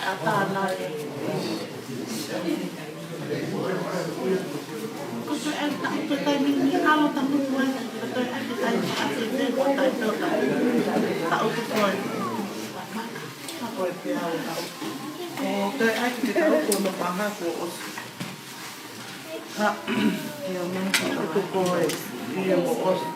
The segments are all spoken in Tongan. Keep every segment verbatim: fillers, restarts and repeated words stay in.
Tānaki. Ko e taʻu pē taimi ni ʻalu tamutu ai, ko e taʻu pē taimi ʻa e tēpota i tō taʻu, taʻu tuku ai. Ka ko e pē au taʻu. Ko e taʻu pē taʻu ko no paha ko ʻosi. Ka, ia mani ka tuku ko e, ia mo ʻosi.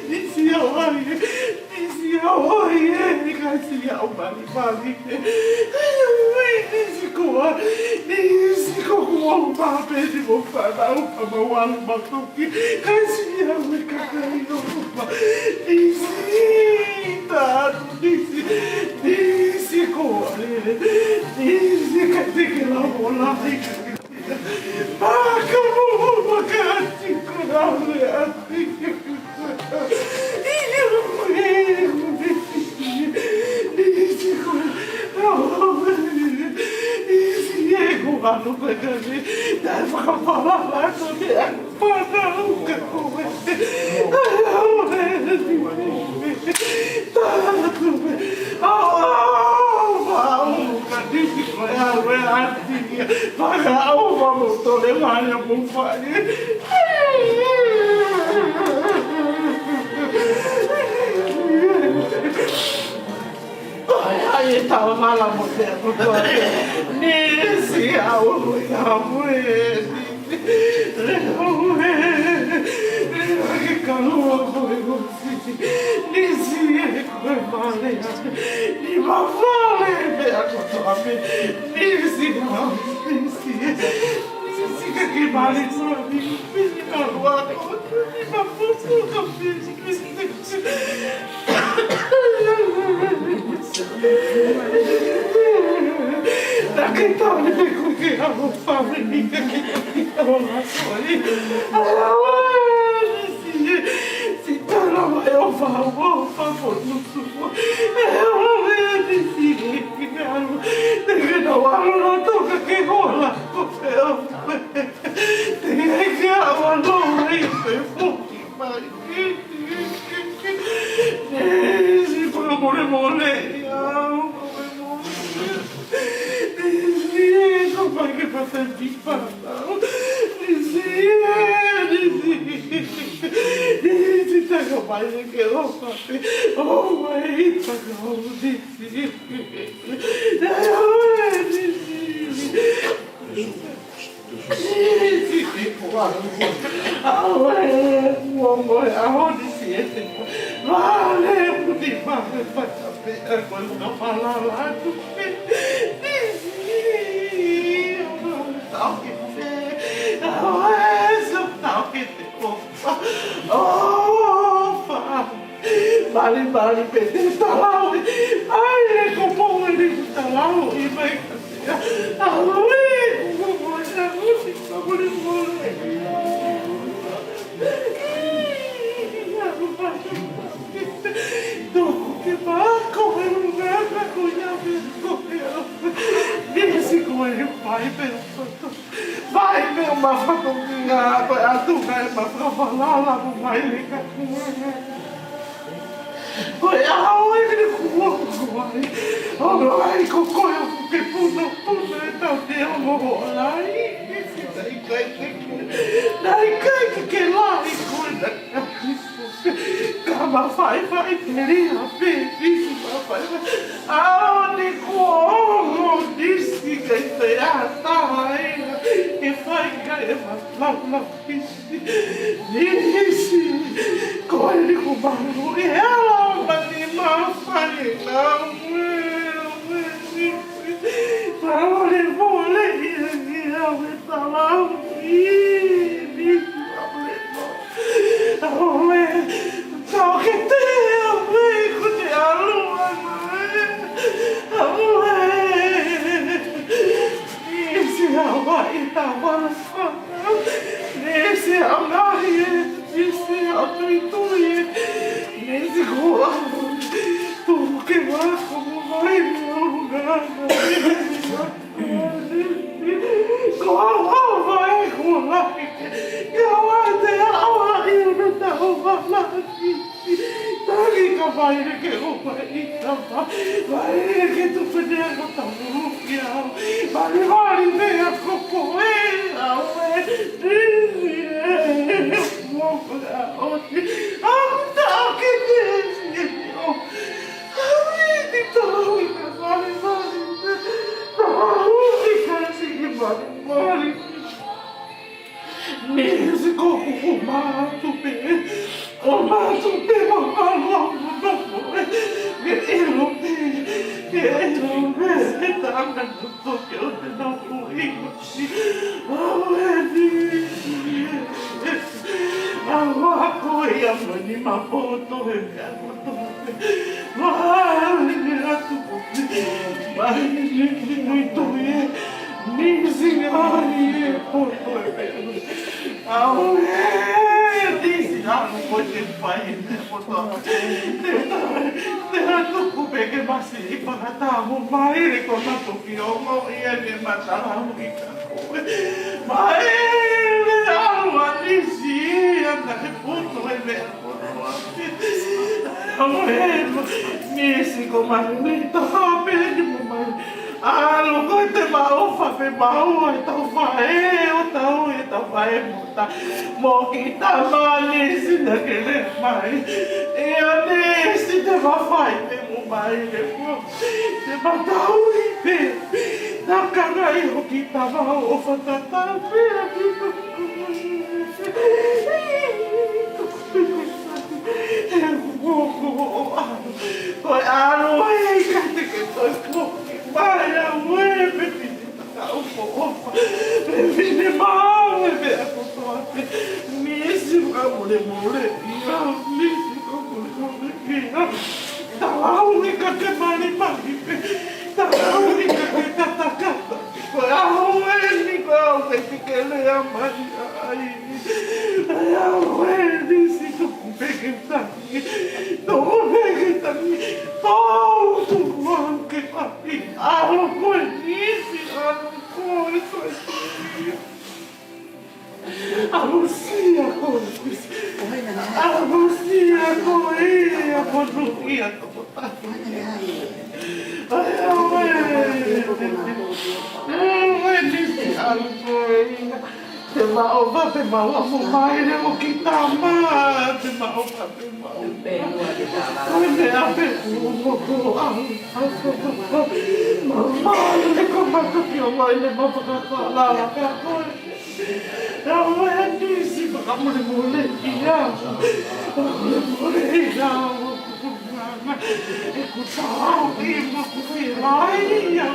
Nisi au ai, nisi au ai, e kasi au malimali. Ai, au ai, nisi koa, nisi koa, kuo u pāpē ni mo fānau, ka mau ʻalu makoki. Kasi au e kakai ʻo pa. Nisi, tanu, nisi, nisi koa, e, nisi ka te ke lau o lahi ka ke Maka mo maka ati ko na ue ati. Nisi ko. Nisi e ko anu ko kani. Tae fakapala lato ke anu pana uka ko. Ai au e. Tatu me. Au au au. Ka nisi ko e au e ati. Fakaʻofa mo tole mane mo fai. Ai, ai, e tau mala mo te ako koe. Nisi au, au e. Au e. Ke kalua koe. Nisi e ko e male. Ni ma fale me ako toa me. Nisi au, nisi e. Nisi ka ke mali sua mi. Nisi ka lua ko. Nisi ka pusu ka mi. Nisi. Na ke tau ni me ku ke amo fale ni ka ke tau ni amo la sua ni. Ala wa. Si tala mai o fa o fa ko nusu. E o le ni si ni ki alu. Te ke na wa lo to ka ke hola. Ko e o. Te ke ke a wa lo ai pe fo ki mai. Nisi fakamolemole. Au, fakamolemole. Nisi e ko fai ke fata ni pa. Nisi e, nisi. Nisi taka mai ke o fai. O mai taka o nisi. Nisi. Nisi e ko anu. Au e, ua mo e aho nisi e te. Vale, puti vale, pata pe, e ko e una palala atu. Nisi, au tau ki te. Au e, so tau ki te. Ofa, ofa. Mali, mali, pe te talau. Ai, e ko mo e ni talau, i mai ka te. Au e, ko mo e. Mai pē ʻo fato. Mai pē ʻo mafato ki ngā koe atu kai mafafalala mo mai le ka. Ko e ʻaho ē ke ne kuo kuo ai. ʻO ai ko koe ʻoku ke punopuna e tau te ongo ho ai. Nai kai te ke. Nai kai te ke lahi koe na. Ka mafaifai te lia pē, Nisi mafaifai. ʻAho ni kuo ongo Nisi kai te ata ai. Ke fai kai e ma-, ma-, ma-, Nisi. Nisi. Ko eni kuo malu e ala mani mafai e ngāue, ue, Nisi. Mole, mole, ia, ia, me talau. Ī, Nisi, mole, mole. Aue, tau ke te, aue, ko te alo, aue, aue. Nisi, aua, i, aua, aua. Nisi, aua, i, Nisi, aua, tui, tui. Nisi, ko, aua. Tu ke wa, ko, mai, aua, aua. Ko au, au, vai, ko lahi. Ka ʻoua te aʻu ai ʻo ne tau vala. Taki ka vai le ke ʻo vai i tapa. Vai le ke tupe ne anga tamu ki au. Vai, vai, me a koko e au e. Mo ko a o te. Au ta ke te. Au i te tau i ka vai, vai. Tau i ka si i vai, vai. Nisi ko kuku mātupe, ʻo mātupe mo mālō mo nofo e, ke ʻilo pē, ke ʻilo pē, e tāna no toke o te nau ui masi. Au e Nisi, au ako ia mani ma poto e mea kotoa pē. Mālō e atu ko. Mālō e nui tui e. Nisi ai e poto e. Au e Nisi anu ko te fai e poto. Te ta, te ta tuku pē ke masi i fakatā mo mai le ko na toki ongo ia ke matalau i ka koe. Mai le alu a Nisi ia na he poto e mea. Aue, Nisi ko mai ni taha pē ni mo mai. ʻAlu ko te mau fafe mau e tau fae, ʻo tau e tau fae mo ta. Mo ki tama Nisi na ke le mai. ʻIa Nisi te mafai pē mo mai le mo. Te matau i pē. Na ka ngai ho ki tama ʻo fatata pē a ki tama. He kuo ko ʻalu. Ko e ʻalu ai ka te ke toi kuo ki mai a ue pe piti taka upo ofa. Pe pine mau e pe ako toa pe. Nisi ka mole mole ia. Nisi ka mole mole ia. Talau ni ka ke mali mali pe. Talau ni ka ke katakata. Ko e ʻaho eni ko au ke te ke lea mai ai. ʻAi au e Nisi tuku pē ke tangi. Tuku pē ke tangi. Pau tuku au ke papi. ʻAlu ko e Nisi, ʻalu ko e soe. ʻAlu sia ko e Nisi. ʻAlu sia ko e ia ko nu ia ko. ʻAi au e. ʻAlu e Nisi, ʻalu ko e ia. Te mau va, te mau amo mai le o ki tama, te mau va, te mau. Ko e meʻa pē kuo mo ko au. Mau mai le ko mata ki o mai le mau fakakala ka ko e. Au e Nisi fakamolemole ia. Molemole ia. E ku tau ki mo ku ki lai ia.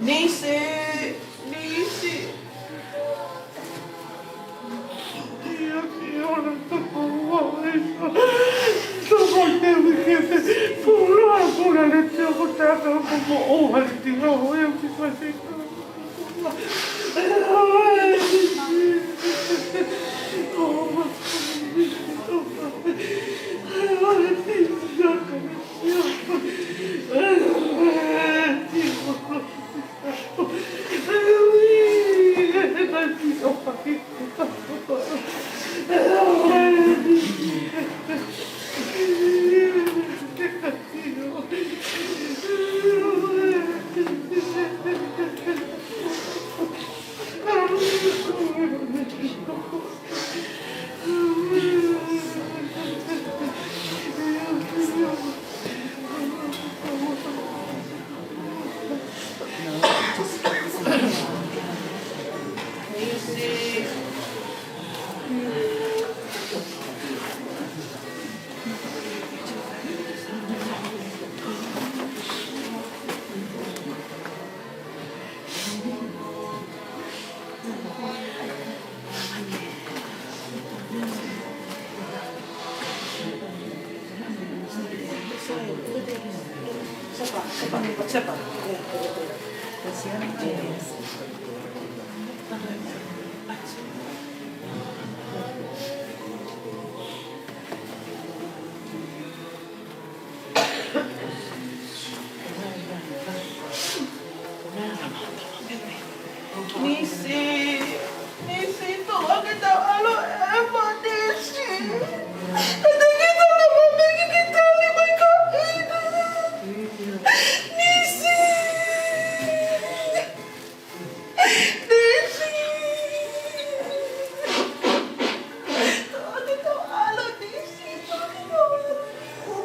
Nisi, Nisi. Ia, ia, ora toko ua, ia. Toko te wikete. Pula, pula, le toko taka, ko mo o, hali tira, o, ia, ki kasi. Nisi, Nisi, tolongi tau ʻalu ʻe mo Nisi. Te ke tala mo me ke tali mai ka ina. Nisi. Nisi. Tolongi tau ʻalu Nisi, tolongi tau ʻalu.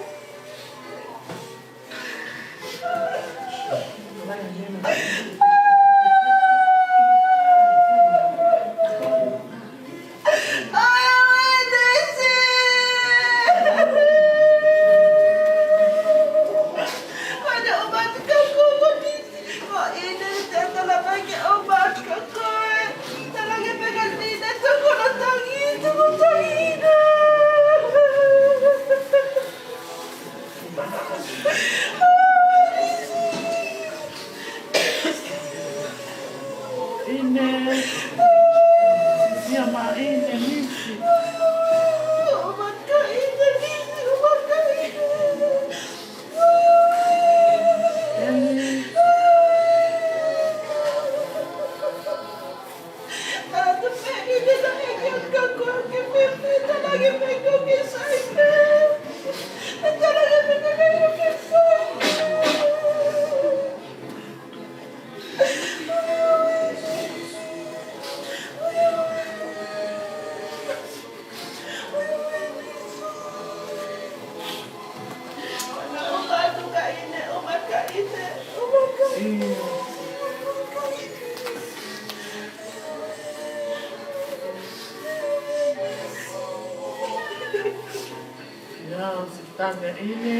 ʻIne. Ia ma ʻine Nisi. ʻIne. Ia, ʻosi tane ʻine.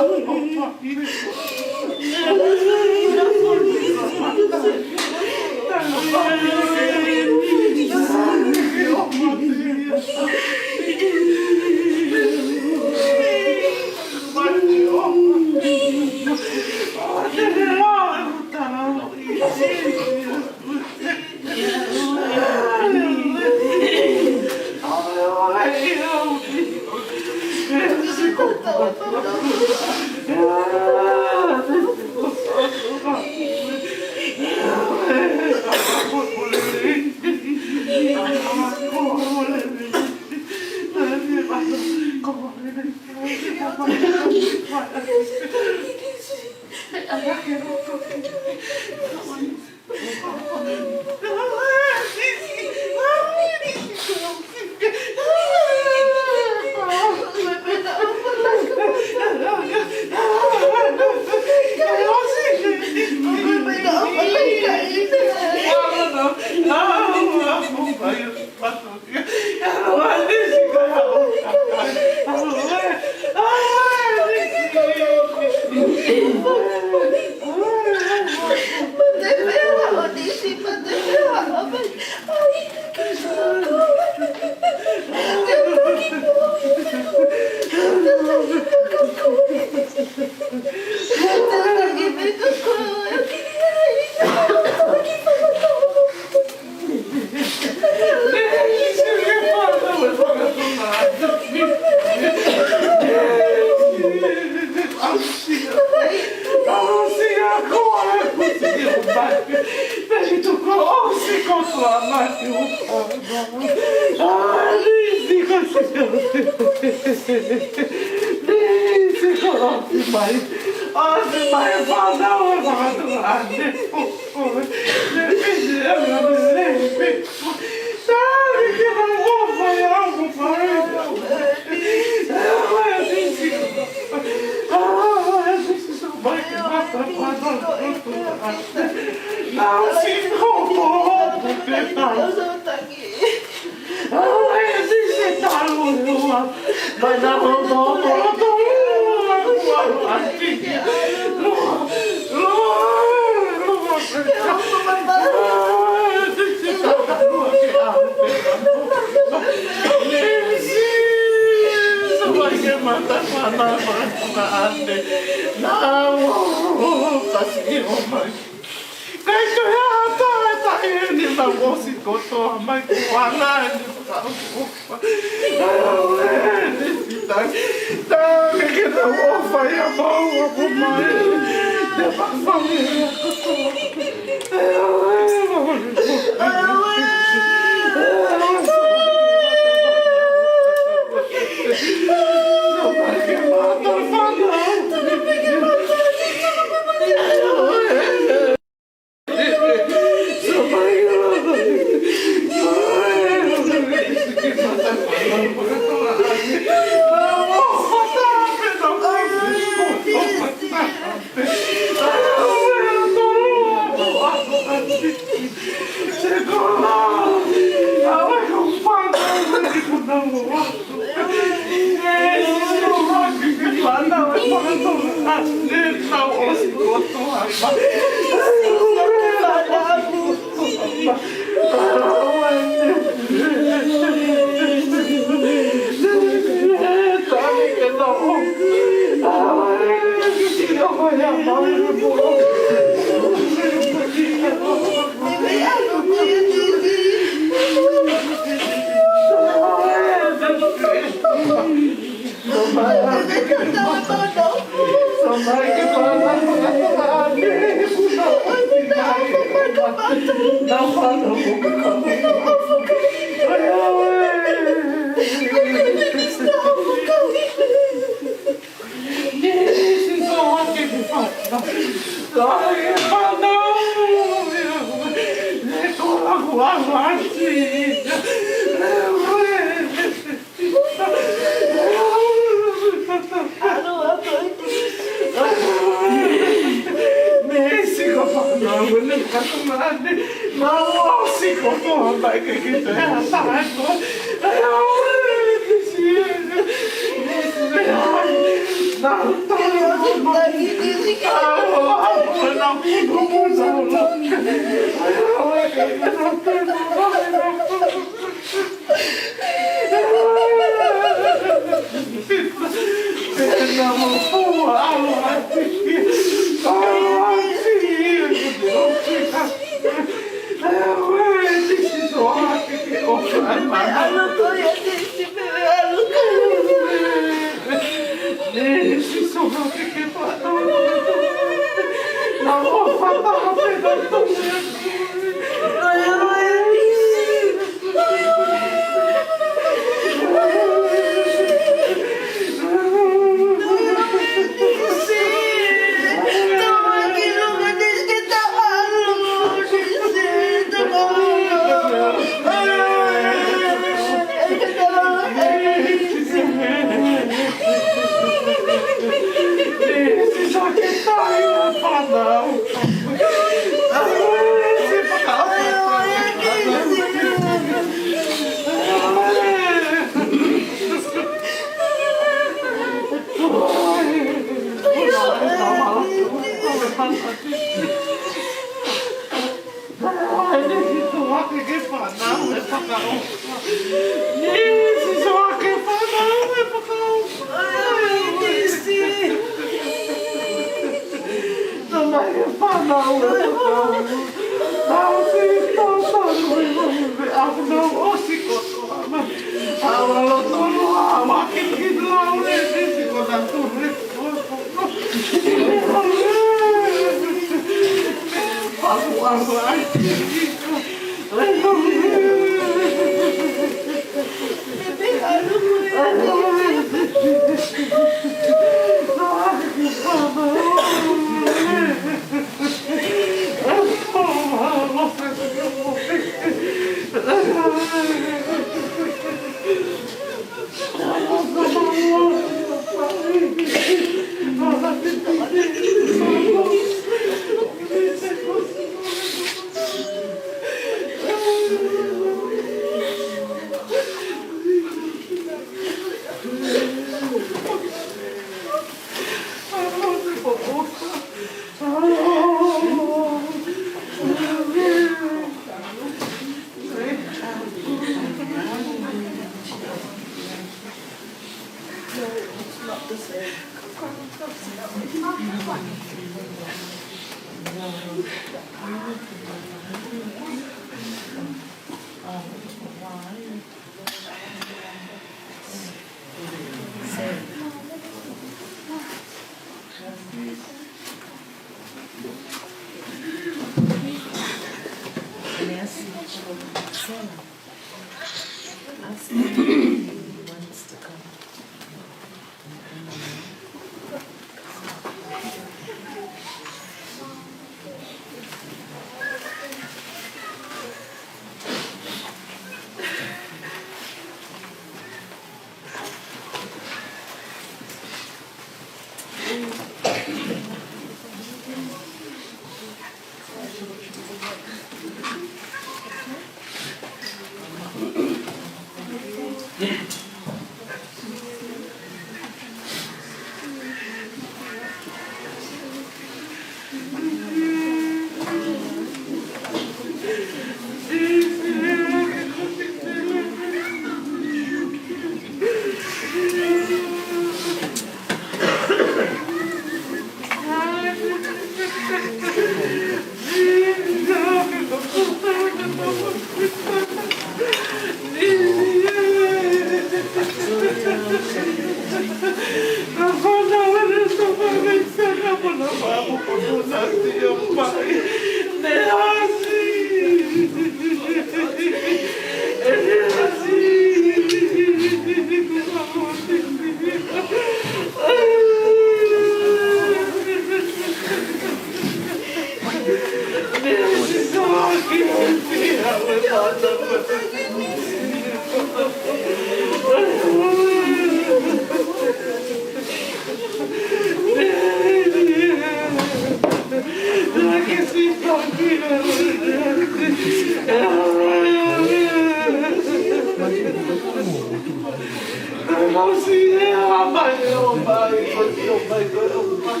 ʻOsi e ʻomai, ʻomai, ʻosi ʻomai, ʻomai.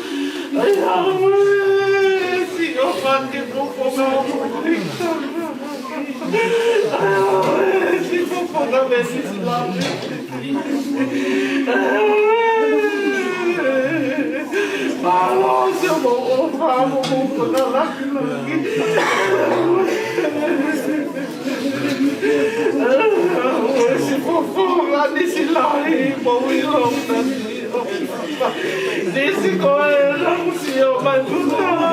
ʻAi, ʻomai, ʻosi ʻomai, ke popo na ʻomai. ʻAi, ʻomai, ʻosi popo na me si si la. ʻAi, ʻomai. Mālō siʻomo ʻofa mo hoʻo kona laki laki. ʻAi, ʻomai, ʻosi popo na me si si lahi mo ʻilo na. Nisi ko e na musi ʻo mai puta na.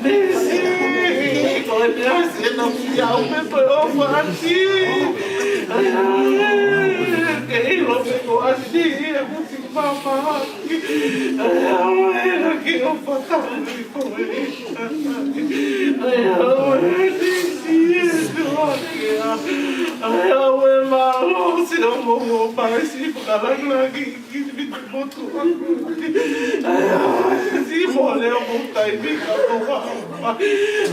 Nisi ko e na musi ʻo mai puta na. Ke ʻilo pe ko ʻasi e musi mama. ʻAi, ʻomai, ʻofa atu ki he ʻOtua. ʻAi, ʻomai, Nisi e tuakea. ʻAi, ʻomai, mālō siʻomo ʻofa, siʻi fakalāngilangi ki he motuʻa. ʻAi, ʻomai, siʻi mole ʻoku taimi ka ko ʻofa.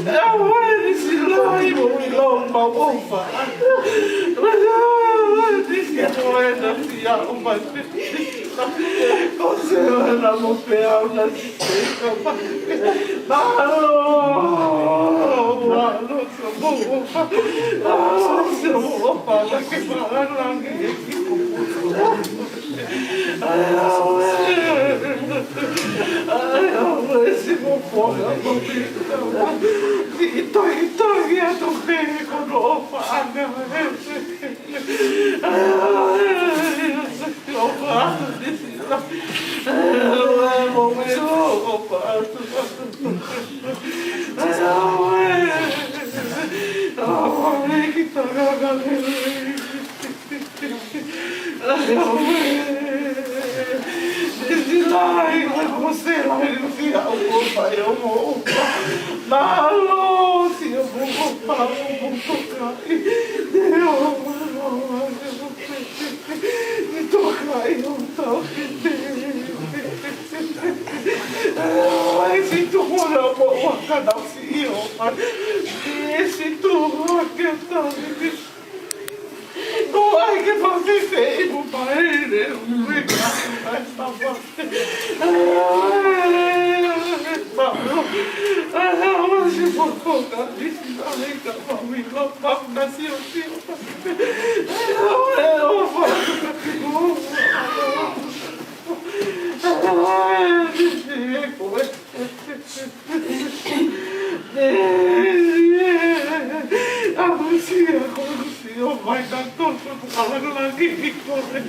ʻAi, ʻomai, Nisi lahi mo ʻilo mo ʻofa. ʻAi, ʻomai, Nisi ko e na musi ʻo mai puta. Ko se ʻana mo pea ʻo na si te ka pa. Mālō, mālō, siʻomo ʻofa. Mālō, siʻomo ʻofa, na ke fakalāngilangi. ʻAi, ʻomai. ʻAi, ʻomai, siʻomo ʻofa. ʻIto, ʻito, ʻia toke ko hono ʻofa ʻana. ʻAi, ʻomai. ʻOfa atu Nisi. ʻAi, ʻomai, mo ʻilo ʻofa atu. ʻAi, ʻomai. ʻAi, ʻomai, ki he tangata lelei. ʻAi, ʻomai. Nisi lahi, ko se lahi, Nisi ʻoku ʻofa ʻi hoʻomo ʻofa. Mālō siʻomo ʻofa, hoʻomo tokaʻi. Ne ʻomai. Ni tokaʻi ʻo tau ki te. ʻAi, si tu hora mo ua kana si io. ʻAi, si tu hake tau. ʻOku ʻai ke fafefe i mo paele, ui ka, ʻai papa. ʻAi, ʻai, ʻai, ʻai, si poko ka, ʻai, ka, ʻai, ka, ʻai, ka, ʻai, ka, ʻai, ka, ʻai, ʻAmusia, ko e sio mai ka toko ko Kalanga lagi ko e.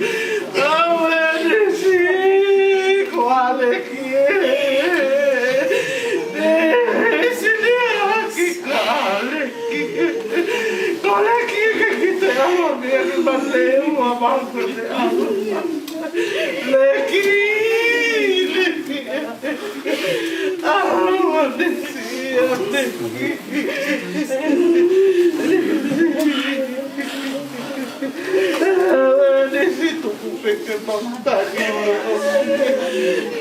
ʻAue Nisi, ko ʻAleki ē. Nisi, Nisi, ko ʻAleki ē. Ko ʻAleki ē ke kiʻi te ʻalu mei he mate ua mau ko te ʻalu. ʻAleki, ʻAleki. ʻAua Nisi, ʻAleki. ʻAua Nisi, tuku pē ke mau taki.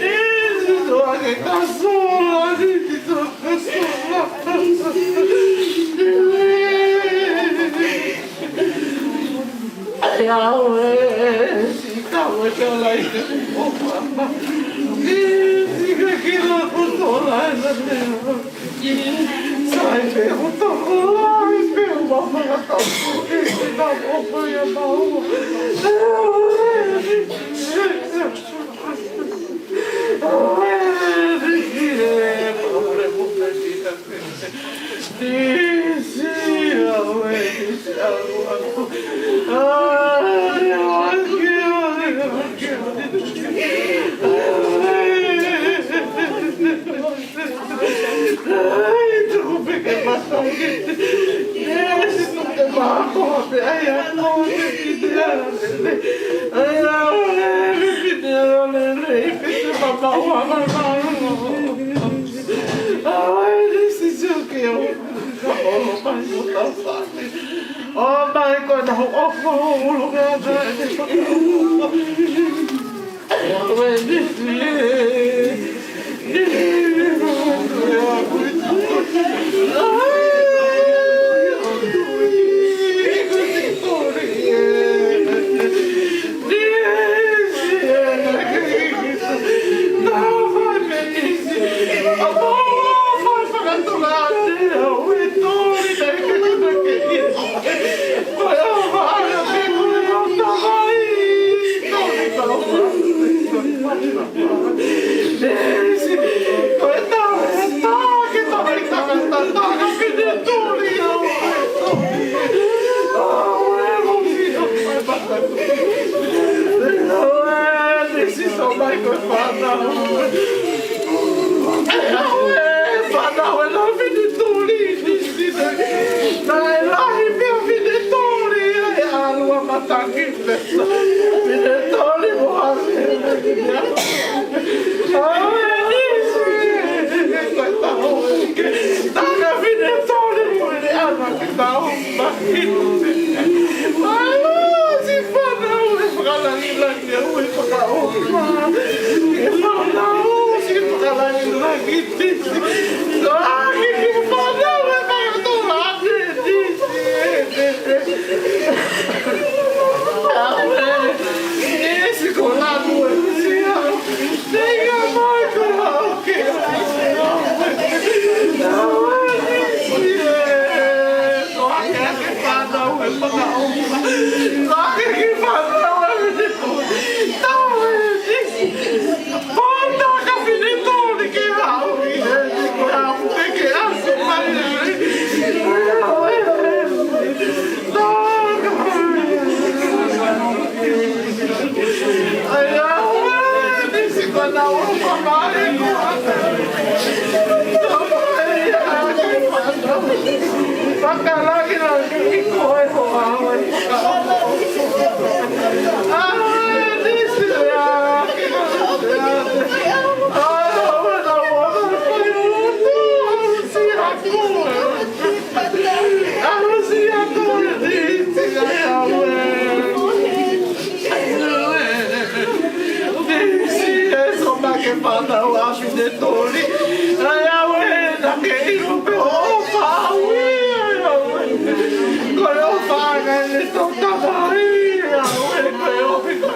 Nisi, toa ke kasola, Nisi, toa ke kasola. ʻAi, ʻaue, si ka ue ka lai ke ʻofa. Si ka kila ko tola e na te. Sai pē ko toko lai pē ʻo mama ka tau ke si na ʻofa ia mau. ʻAue, si e, ʻaue, si e, ʻaue, si e. Nisi, ʻaue, Nisi, ʻalu, ʻalu. ʻAi, ʻaue, ʻaue, ʻaue, ʻaue. ʻAi, tuku pē ke mata. Nisi, tuku ke mata, pē ʻai ʻa koe ki te ala lelei. ʻAi, ʻaue, ki te ala lelei, pē te mamaʻo, mamaʻo. ʻAue Nisi, sio ki au. Ka ʻolo mai mo tau fale. ʻOmai ko e na ho ʻofa ʻo ʻulu ka ta. ʻAue Nisi. Nisi. ʻE, ʻauē, fānau ē, naʻe fine toli, ni, ni, ni. Naʻe lahi pē ʻa e fine toli, ʻe, ʻalu ʻo matangi pē. Fine toli mo ha fine. ʻAue, ni, ni, ni, ko e taho ke. Naʻe fine toli mo e ʻana ki tau. Mālō, siʻi fānau ē, fakalangilangi ʻa e ʻOtua, fakaʻofa. Siʻi fānau, siʻi fakalangilangi. Siʻi fānau ē, fakalangilangi. Siʻi ko lanu ē, siʻi au. Thank you, Michael. Okay. Ko e ʻofa ʻa e ʻOtua, ʻauē, ko e ʻofa.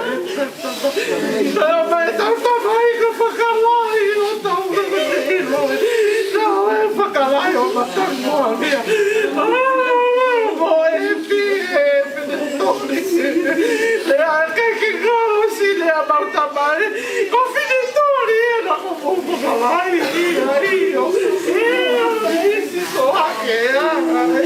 Ko e ʻofa ʻa e ʻOtua, fakalahi ʻo tau ʻilo. ʻAue, fakalahi ʻo matangi mo e ʻAfiona. ʻAue, mo e pie, pie toli. Lea ke ke ngalo si lea mau tamai. Ko fine toli ē naʻa ko Ko e fakalahi ia ʻio. Ia, isi ko hake, ʻa, ʻa, ʻa, ʻa, ʻa,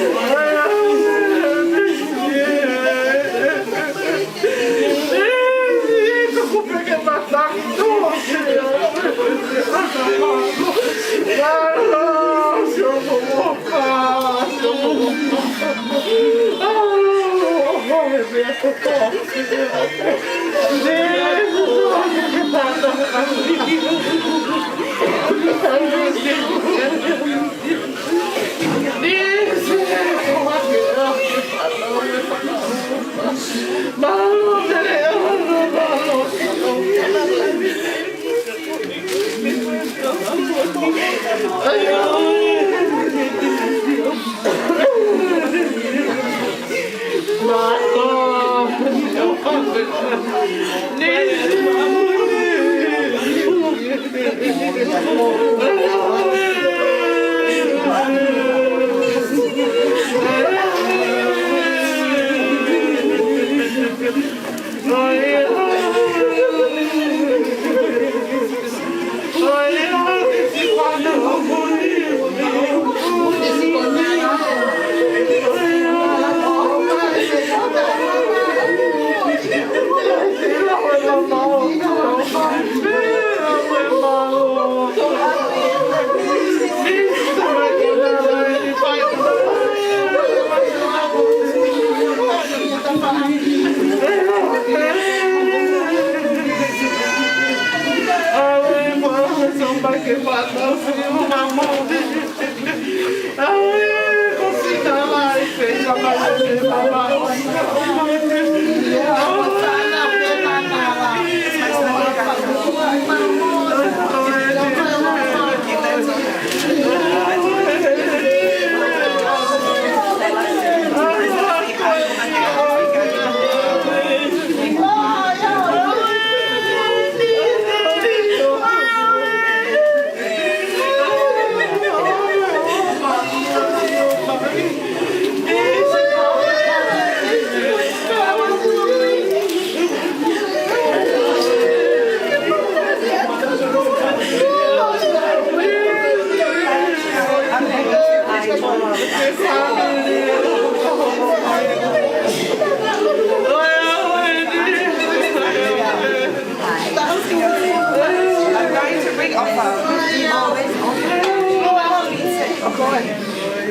ʻa, ʻa, ʻa, ʻa,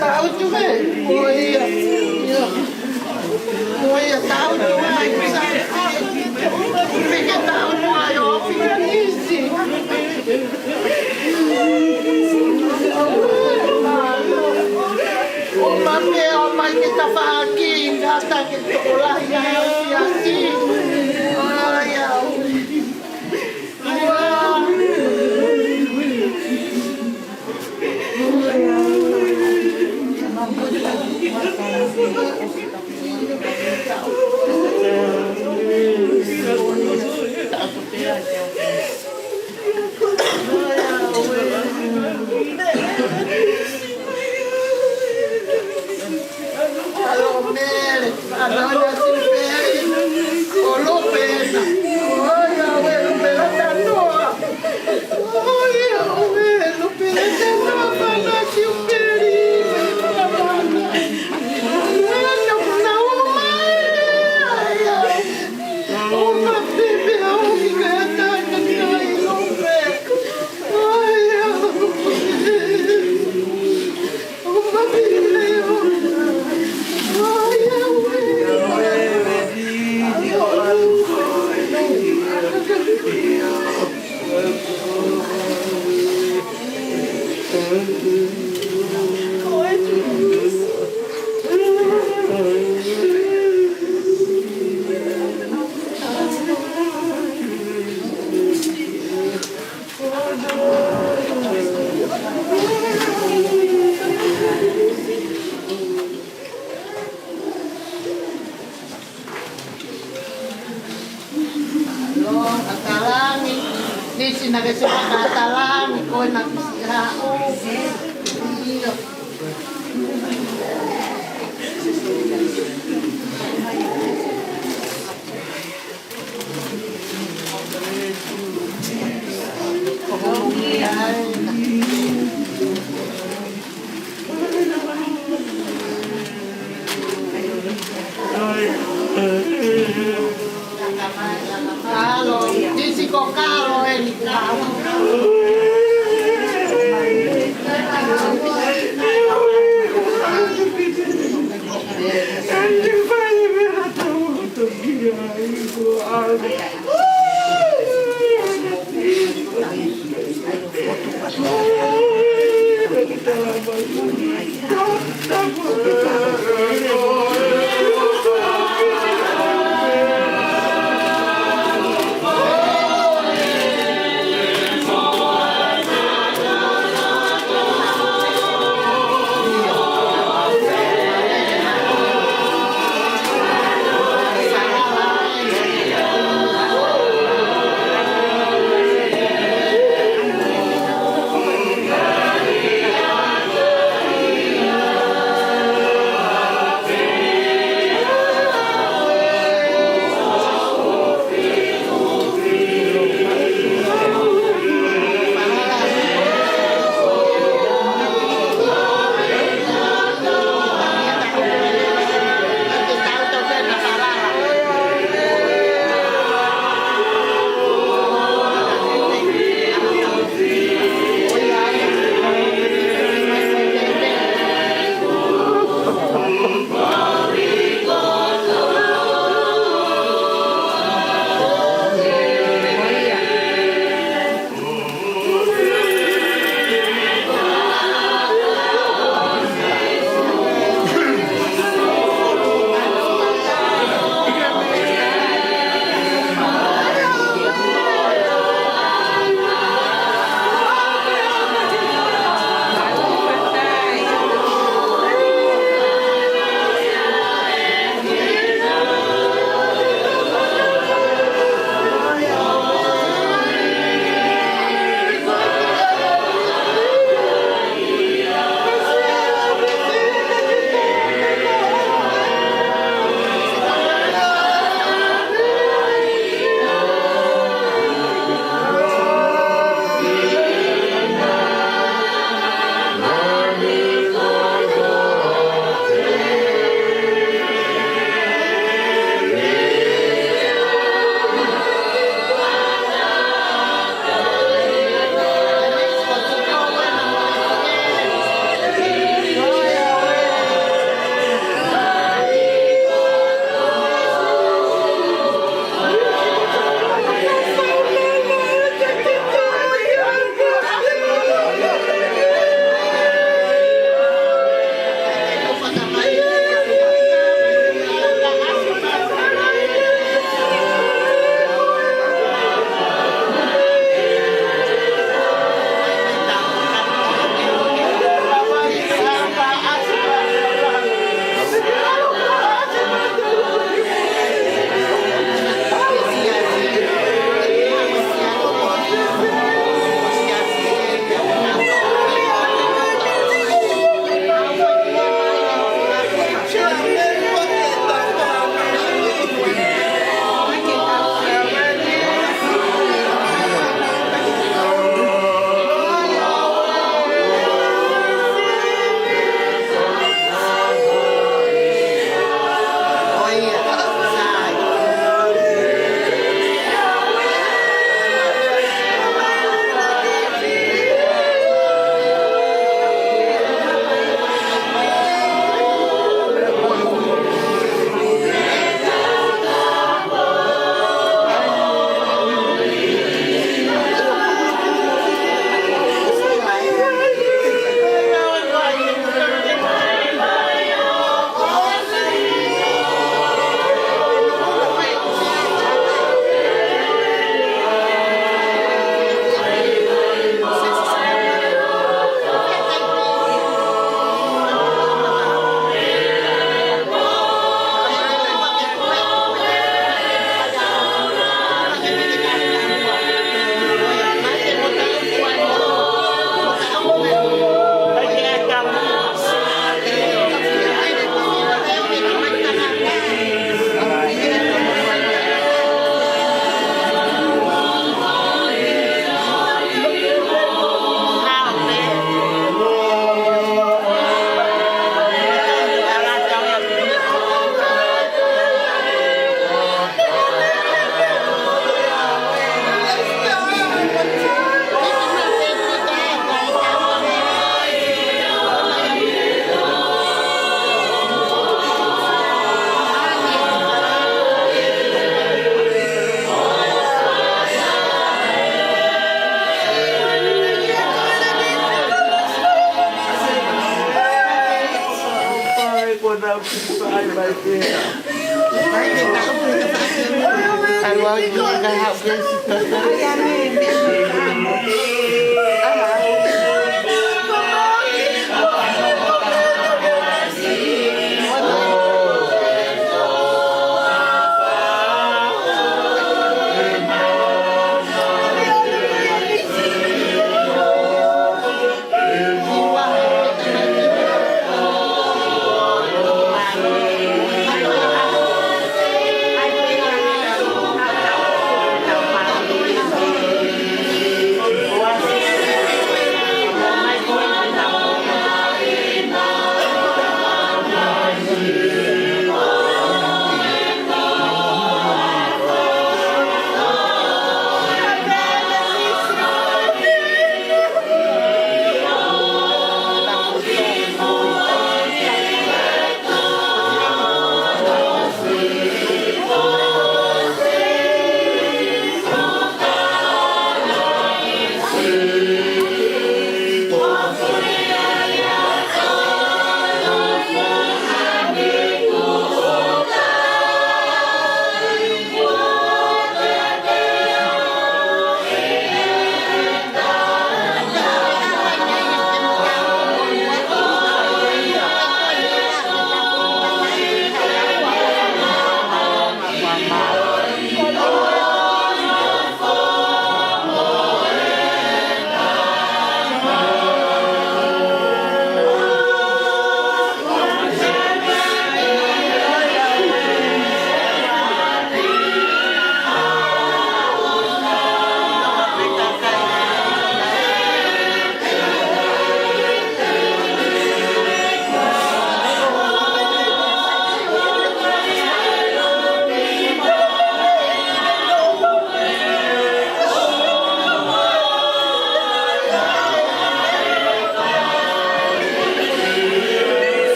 Tau tu me, ko ia. Ko ia, tau tu mai, kusa. Peke tau tu mai, ʻo pika nisi. ʻO ma pē, ʻo mai ke tafaʻaki, ngata ke tokolahi, ʻa ia, ʻa ia. Lo, ʻa Talangi. Nisi naʻá ke sio ʻa Talangi, ko ena kusi ha o. Io. Kalo, nisi ko Kalo eni, Kalo. I love you. I have grace.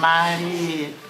Mali.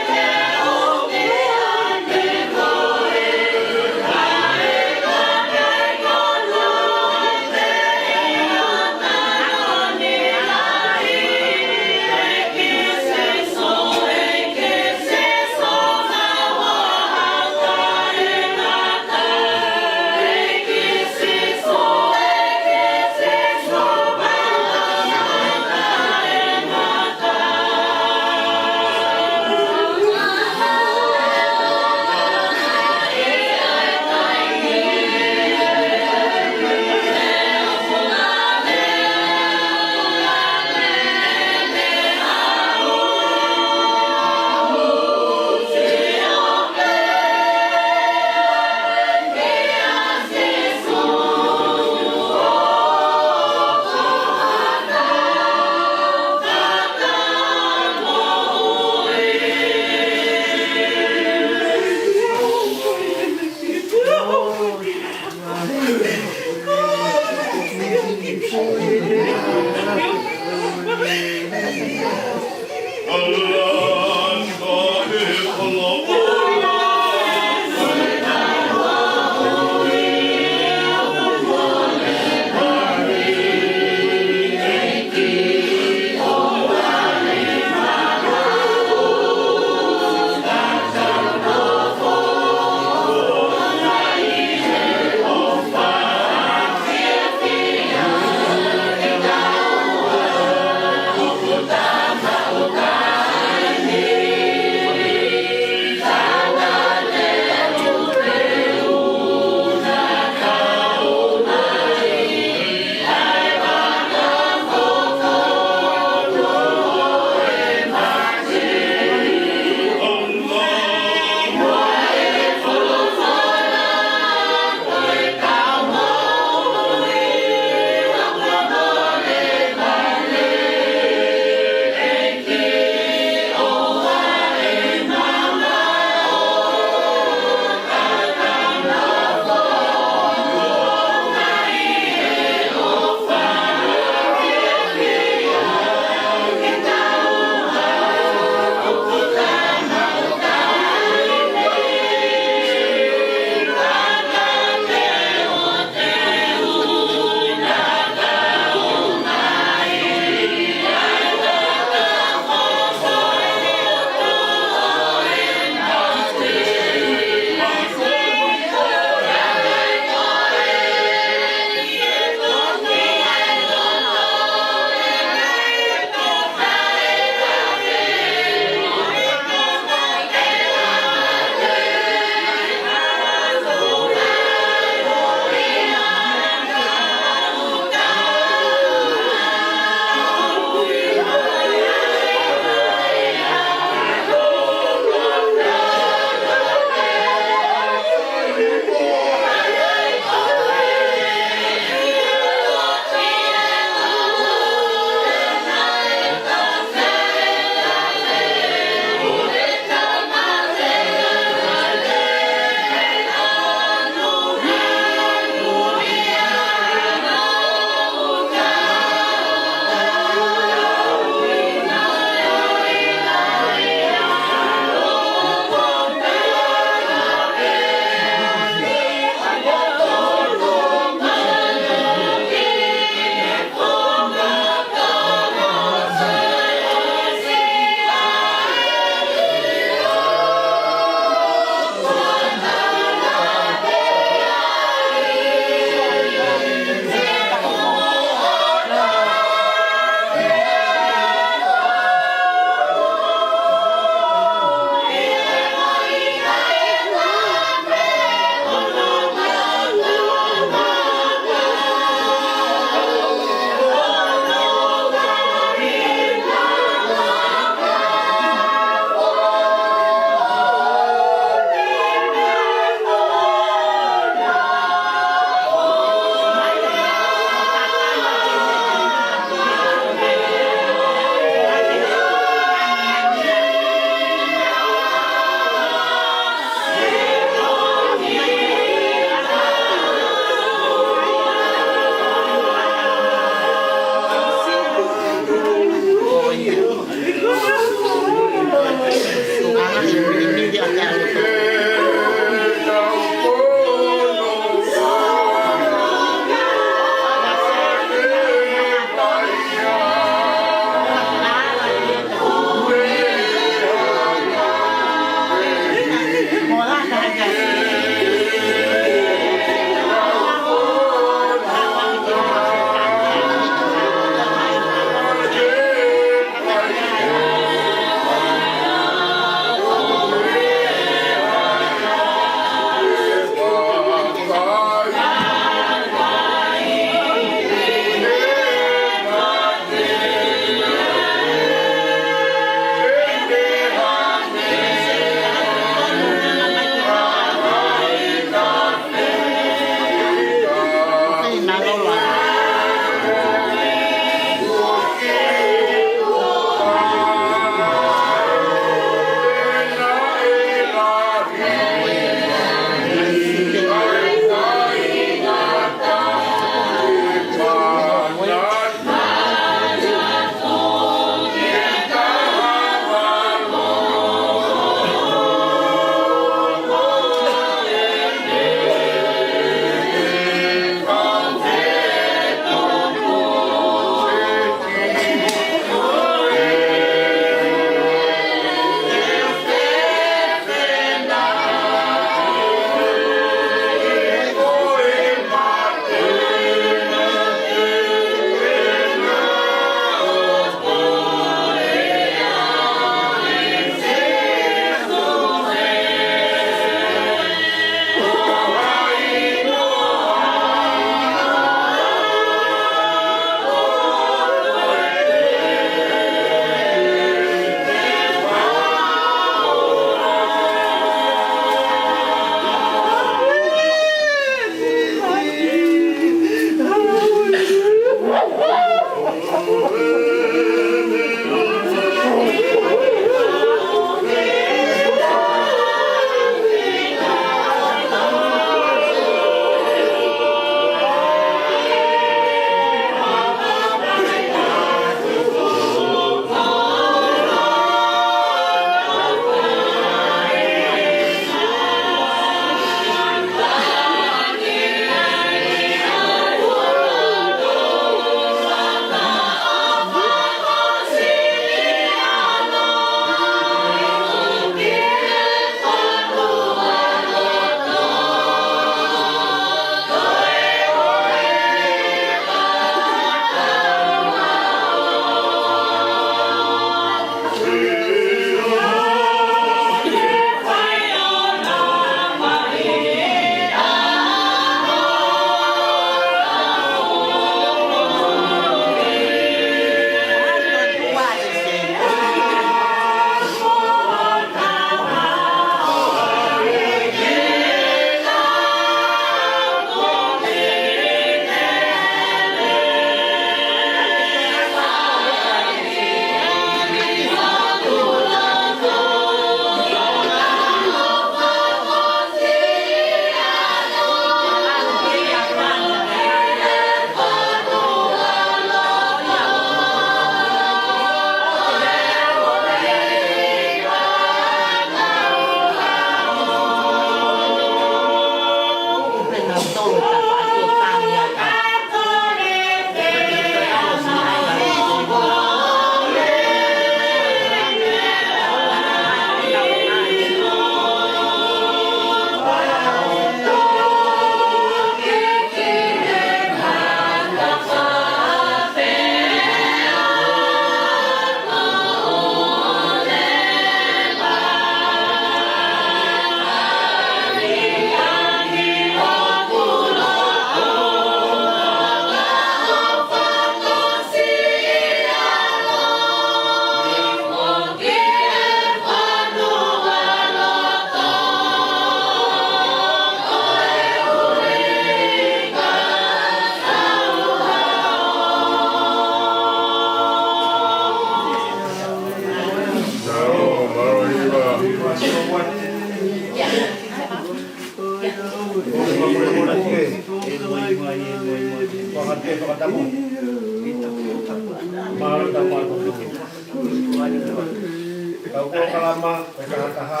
Kau kō kalama, pē kaha taha.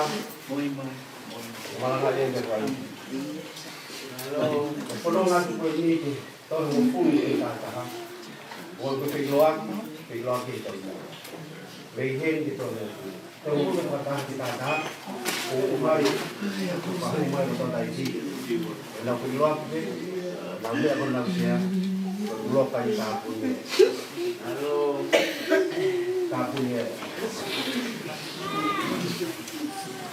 Malanga e me kai. Ko e fononga atu ko eni ke tonu mo fui e kaha taha. ʻOku ke feʻiloaki, feʻiloaki e tau mo. Mei heni ke tonu mo fui. Tau ʻunu fakataha ki he taha, ʻo ʻomai, ʻo fahu mai ʻo tau taiti. ʻE nau kei loa pē, nau meʻa ko nau sea, ʻo loka ʻi tāpuni. Tāpuni.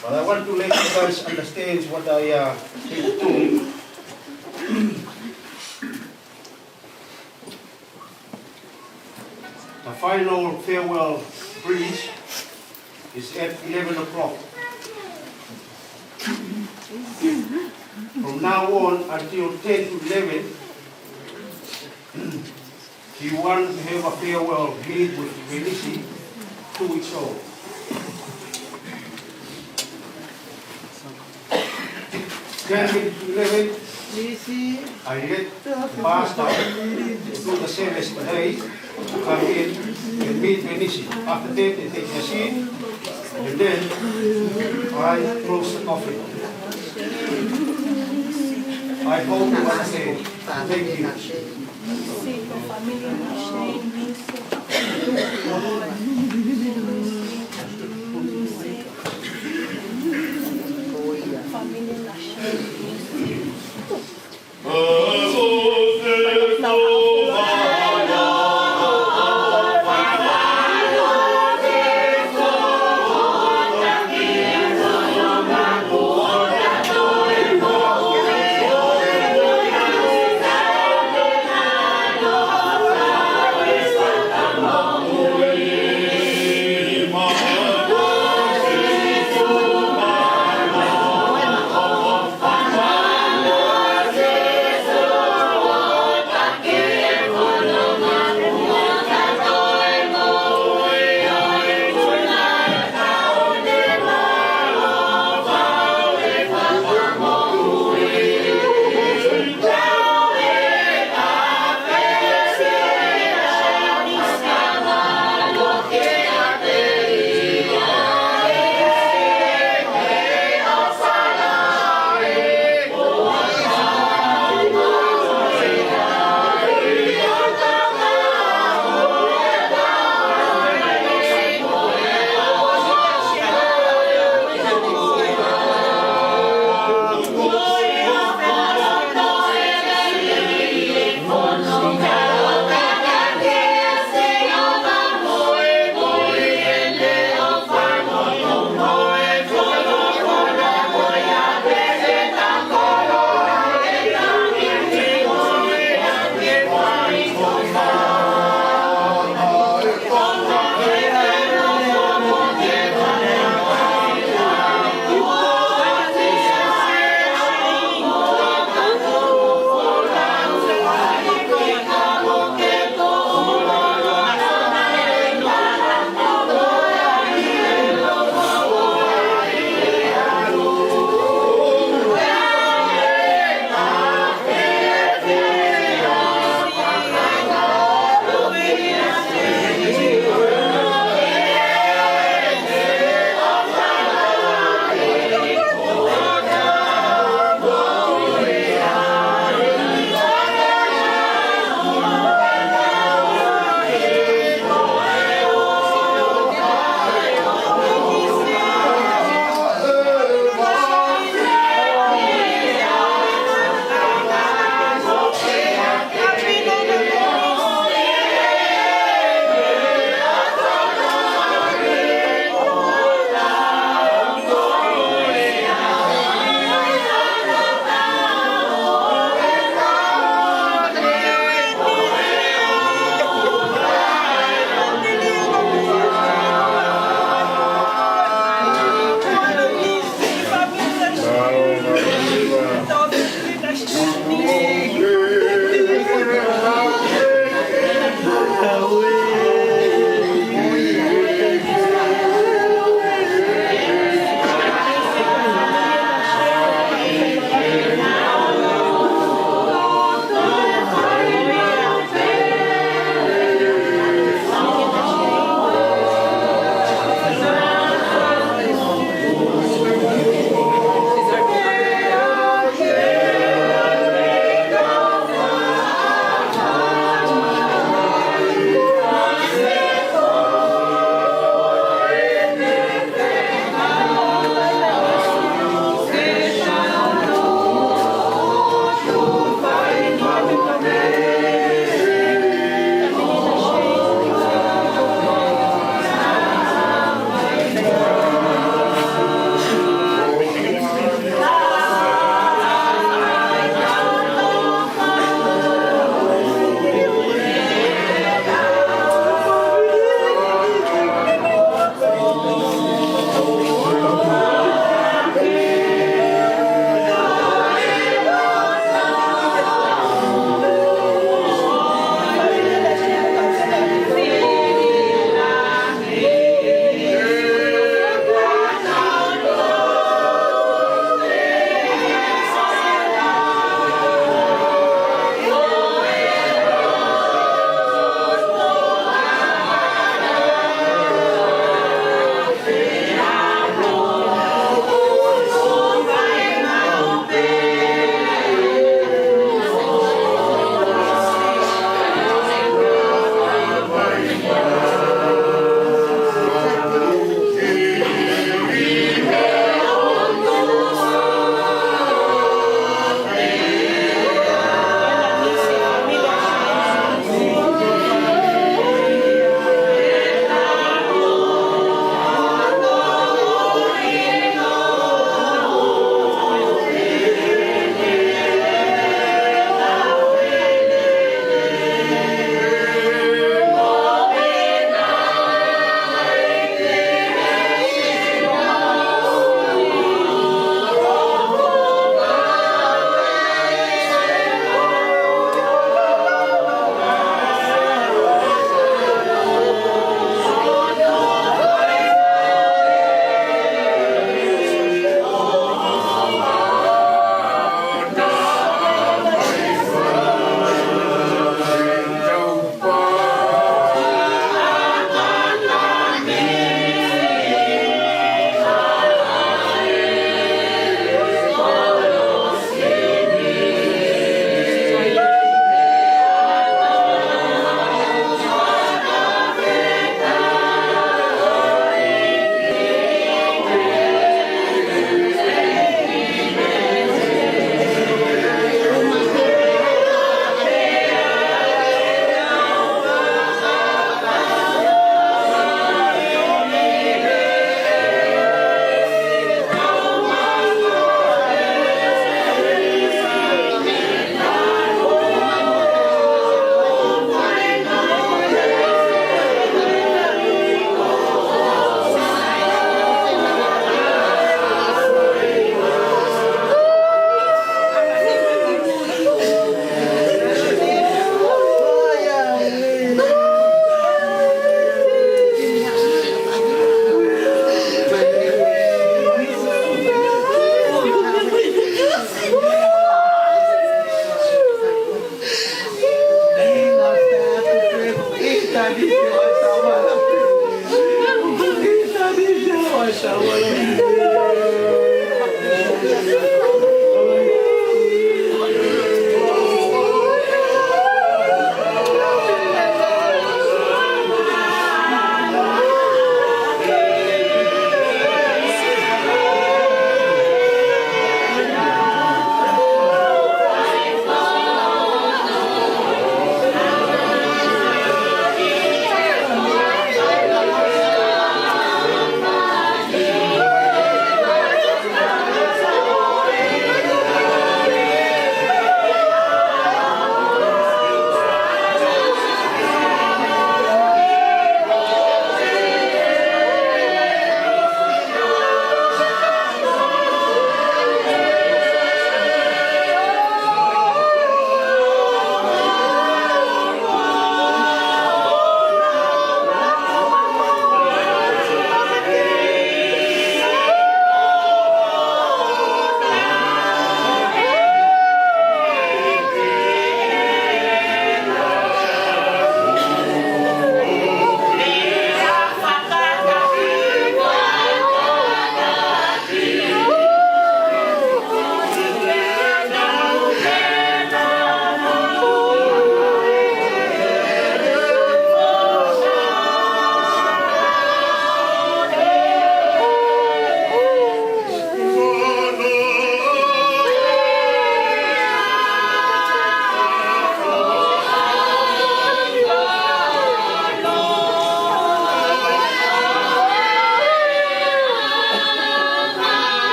But I want to let you guys understand what I, uh, think too. The final farewell breeze is at eleven o'clock. From now on until ten to eleven, he want to have a farewell meet with Melisi, two weeks old. Ten to eleven, I let the pastor do the service today, come in and meet Melisi. After that, they take the seat, and then I close the coffin. I hope you understand. Thank you.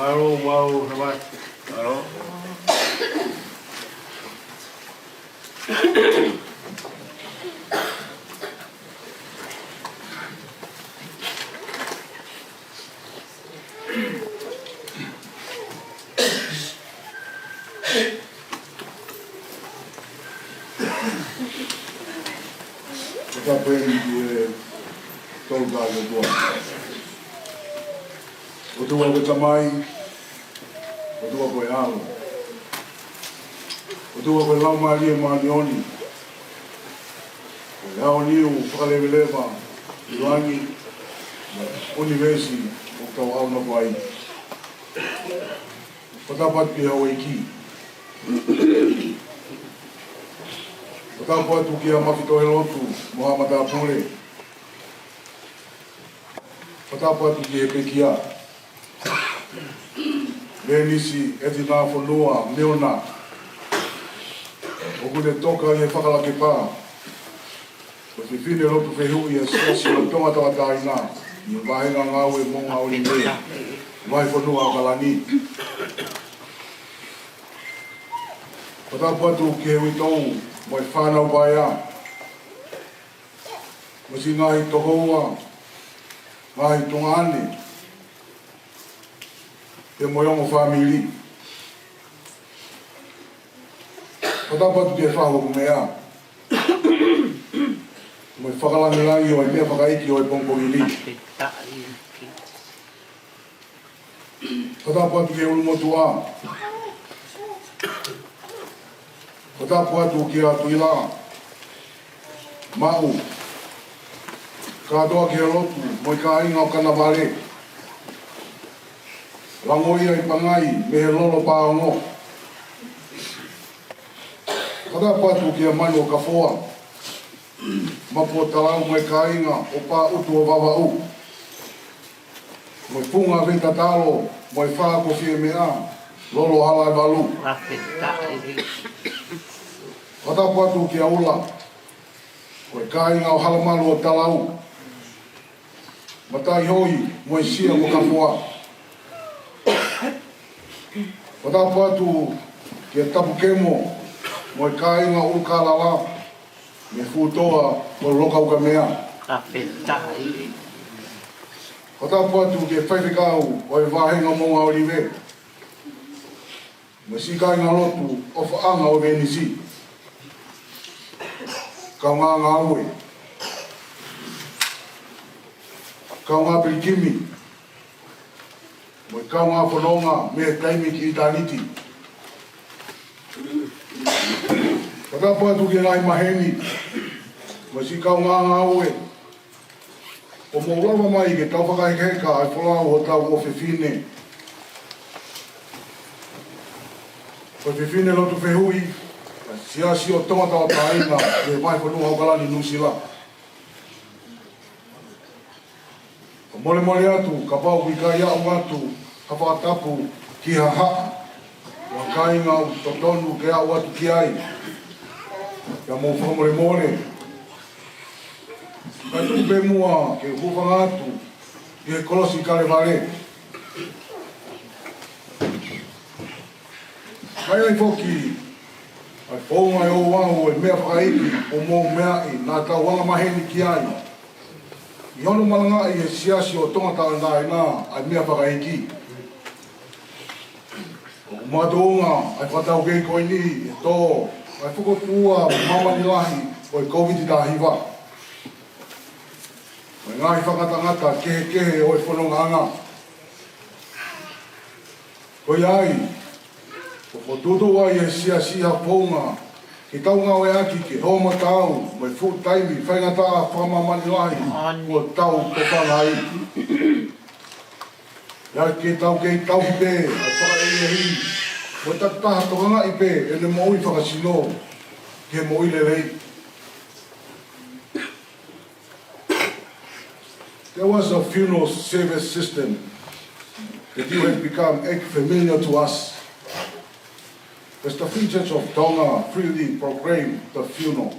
Alo, mau, hamas. Alo. Ko e tapu eni ki he Tolu Tahaʻi ʻOtua. ʻOtua ko e Tamai, ʻOtua ko e ʻAlo, ʻOtua ko e Laumālie Māʻoniʻoni, ko e ʻaoniu fakaleveleva ʻi langi mo e ʻunivēsi ʻoku tau ʻaonga ai. Ko e tapu atu ki he houʻeiki. Ko e tapu atu ki he maʻu tohi lotu mo haʻa matāpule. Ko e tapu atu ki he pekia. Venisi, ʻEtina, Fonua, Meona. ʻOku ne toka ʻi he fakalakepa. Ko e fefine lotu fehuʻi ʻa e Siasi ʻo Tonga Tauʻatāina, ʻi he Vahenga Ngāue Moʻunga ʻŌlive, Vahefonua ʻAokalani. Ko e tapu atu ki he uitou mo e fānau paea, mo siʻi ngaahi tokoua, ngaahi tuongaʻane, pea mo e ongo fāmili. Ko e tapu atu ki he fahu ʻo e meʻa, mo e fakalāngilangi ʻo e meʻa fakaʻeiki ʻo e pongipongi ni. Ko e tapu atu ki he ʻulumotuʻa. Ko e tapu atu kia Tuʻila, Maʻu, kātoa ki he lotu mo e kāinga ʻo Kanavale. Langoia ʻi Pangai mei he lolo Paongo. Ko e tapu atu kia Manu ʻo Kafoa, Mapu ʻo Talau mo e kāinga ʻo Pāʻutu ʻo Vavaʻu. Mo e Funga Veitatalo mo e Fā ko Fiemeʻa, Lolo Halaevalu. Fakafetaʻi. Ko e tapu atu kia Ula, ko e kāinga ʻo Halamalu ʻo Talau, Mataʻihoi mo e Sia ko Kafoa. Ko e tapu atu kia Tapu Kemo mo e kāinga ʻUlukālala, mei he fuʻu toa ko Lokaukamea. Fakafetaʻi. Ko e tapu atu ki he faifekau ʻo e Vahenga Moʻunga ʻŌlive, mo e siʻi kāinga lotu ʻofaʻanga ʻo Venisi. Kaungā ngāue, kaungā pilikimi, mo e kaungā fononga mei he taimi ki ʻitāniti. Ko e tapu atu ki he ngaahi maheni, mo e siʻi kaungā ngāue, ʻoku mou lava mai ke tau fakahekeheka ʻa e folau hotau ʻofefine. Ko e fefine lotu fehuʻi ʻa e Siasi ʻo Tonga Tauʻatāina ʻi he Vahefonua ʻAokalani, Nuʻusila. Ko e molemole atu, kapau ʻoku ʻikai aʻu atu ha fakatapu ki ha haʻa ʻo ha kāinga ʻoku totonu ke aʻu atu ki ai, pea mou fakamolemole. Kae tuku pē muʻa ke u hūfanga atu ʻi he kolosi Kalevale. Ka ʻi ai foki ʻa e founga ʻe ouau ʻo e meʻa fakaʻeiki ʻoku mou meaʻi naʻa tau angamaheni ki ai ʻi hono malangaʻi ʻe he Siasi ʻo Tonga Tauʻatāina ʻa e meʻa fakaʻeiki. ʻOku makatuʻunga ʻa e fakataukei ko eni he tō ʻa e fokotuʻu ʻa e māmani lahi ʻo e Kōviti taha hiva mo e ngaahi fakangatangata kehekehe ʻo e fonongaʻanga. Ko ia ai, ʻoku fokotuʻutuʻu ai ʻe he Siasi ha founga ke tau ngāueʻaki ke hoko mai ʻa e fuʻu taimi faingataʻa fakamāmani lahi kuo tau tokanga ai. ʻIa ke tau kei tauhi pē ʻa e fakaʻehiʻehi, mo e takitaha tokangaʻi pē ʻene moʻui fakasino ki he moʻui lelei. There was a funeral service system that you have become familiar to us, as the Fijians of Tonga freely proclaim the funeral.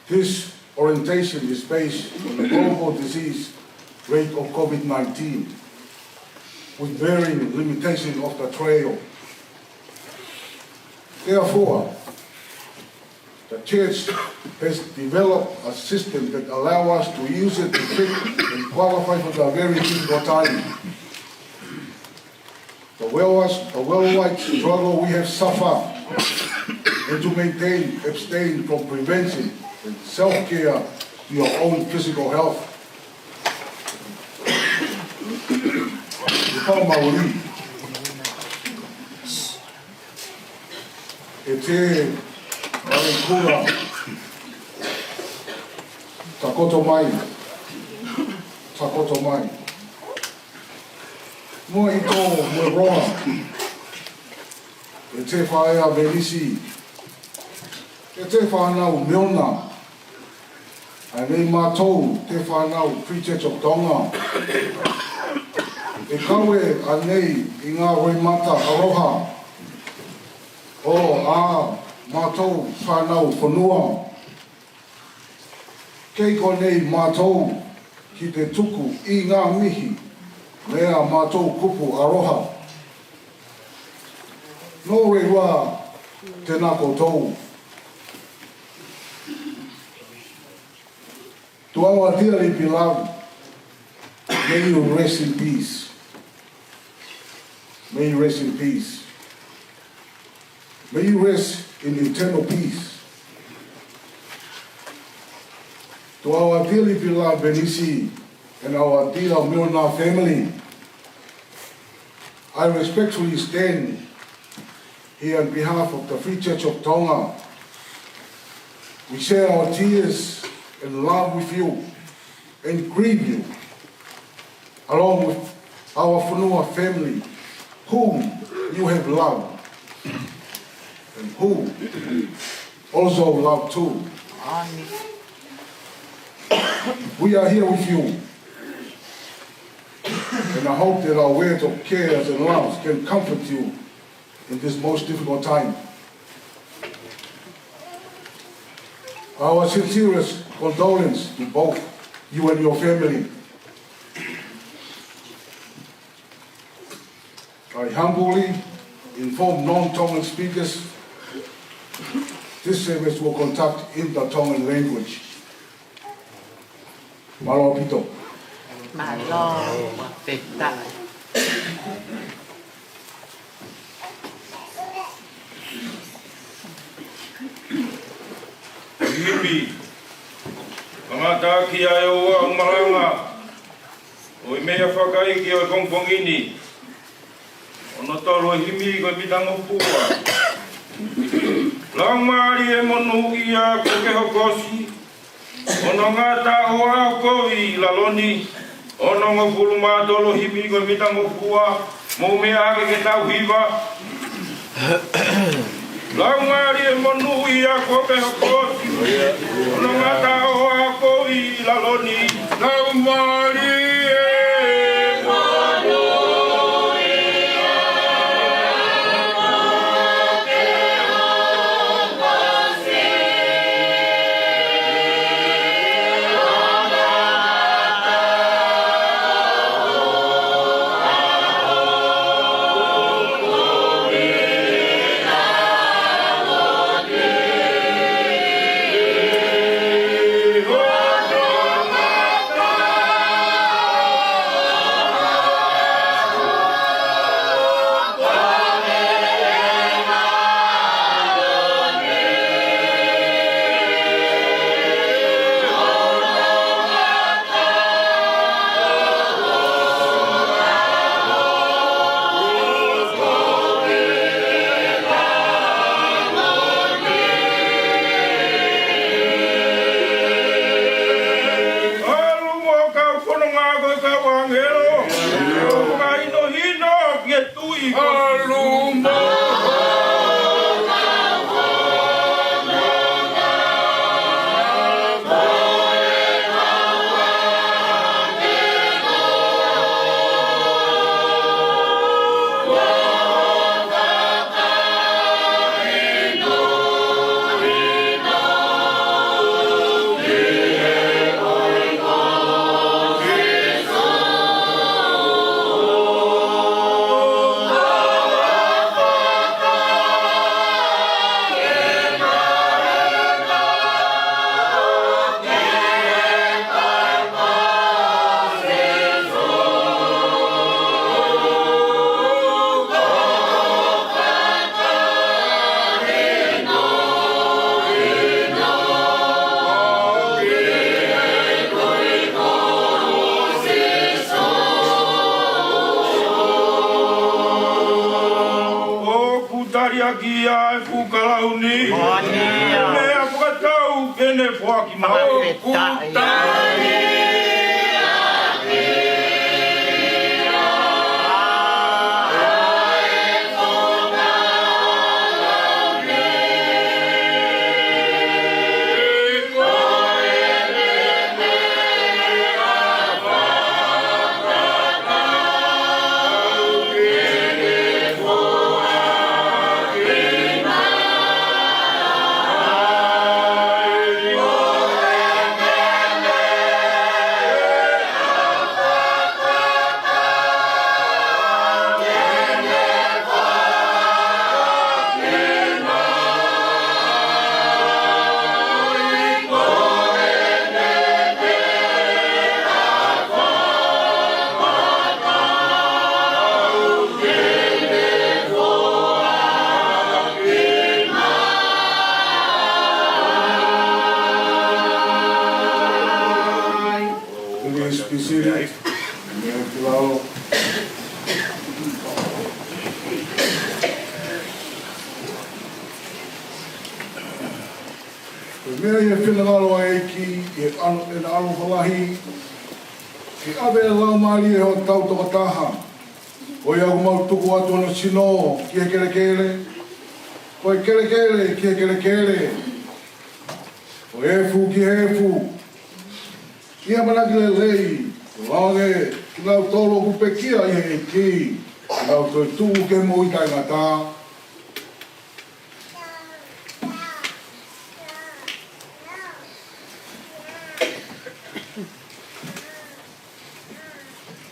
This orientation is based on the global disease rate of COVID nineteen. with varying limitation of the trail. Therefore, the church has developed a system that allow us to use it to fit and qualify for the very difficult time. The worldwide, the worldwide struggle we have suffered and to maintain, abstain from prevention and self-care to your own physical health. Ko e mauli. ʻE te mauli kula. Takoto mai. Takoto mai. Mo ʻIto mo Roa. ʻE te faʻē ʻa Venisi. ʻE te fānau Milner. ʻA e nei mātou te fānau Free Church of Tonga. ʻE kau ʻa nei ʻi ngā roimata ʻaloha ʻo ʻa mātou fānau fonua. Kei ko nei mātou ki te tuku ʻi ngā mihi mei ʻa mātou kupu ʻaloha. Nō reira tēnā koutou. To our dearly beloved, may you rest in peace. May you rest in peace. May you rest in eternal peace. To our dearly beloved Venisi and our dear Milner family, I respectfully stand here on behalf of the Free Church of Tonga. We share our tears and love with you and grieve you, along with our fonua family, whom you have loved and who also love too. We are here with you, and I hope that our words of cares and love can comfort you in this most difficult time. Our sincerest condolence to both you and your family. I humbly inform non-Tongan speakers this service will conduct in the Tongan language. Mālō ʻaupito. Mālō. Pehē. Himi. Kamata ki ai ʻo aʻu malanga. ʻOi meʻa fakaʻeiki ʻo e pongipongi ni. Ono tolu e himi ko e mitangofua. Laumālie monūʻia kuo ke hokosi. Ono ngata ʻo aʻu kovi ʻi lalo ni. Onongofulu mā tolu himi ko e mitangofua. Mou meʻa hake ke tau hiva. Laumālie monūʻia kuo ke hokosi. Ono ngata ʻo aʻu kovi ʻi lalo ni. Laumālie monūʻia. Taliaki ʻa e fuʻu kalauni. Meʻa fakatau ke ne foaki maʻu. Fakafetaʻi. Ko e meʻa ʻi he finangalo ʻa e ʻEiki, ʻi he ʻano, ʻena ʻaloʻofa lahi, ke ʻave ʻa e laumālie ʻo hotau tokotaha. Ko ia ʻoku mau tuku atu hono sino ki he kelekele, ko e kelekele ki he kelekele, ko e efu ki he efu, ki he ʻamanaki lelei, ʻo ʻoange kinautolu ʻoku pekia ʻi he ʻEiki, ke nau toetuʻu ki he moʻui taʻengata.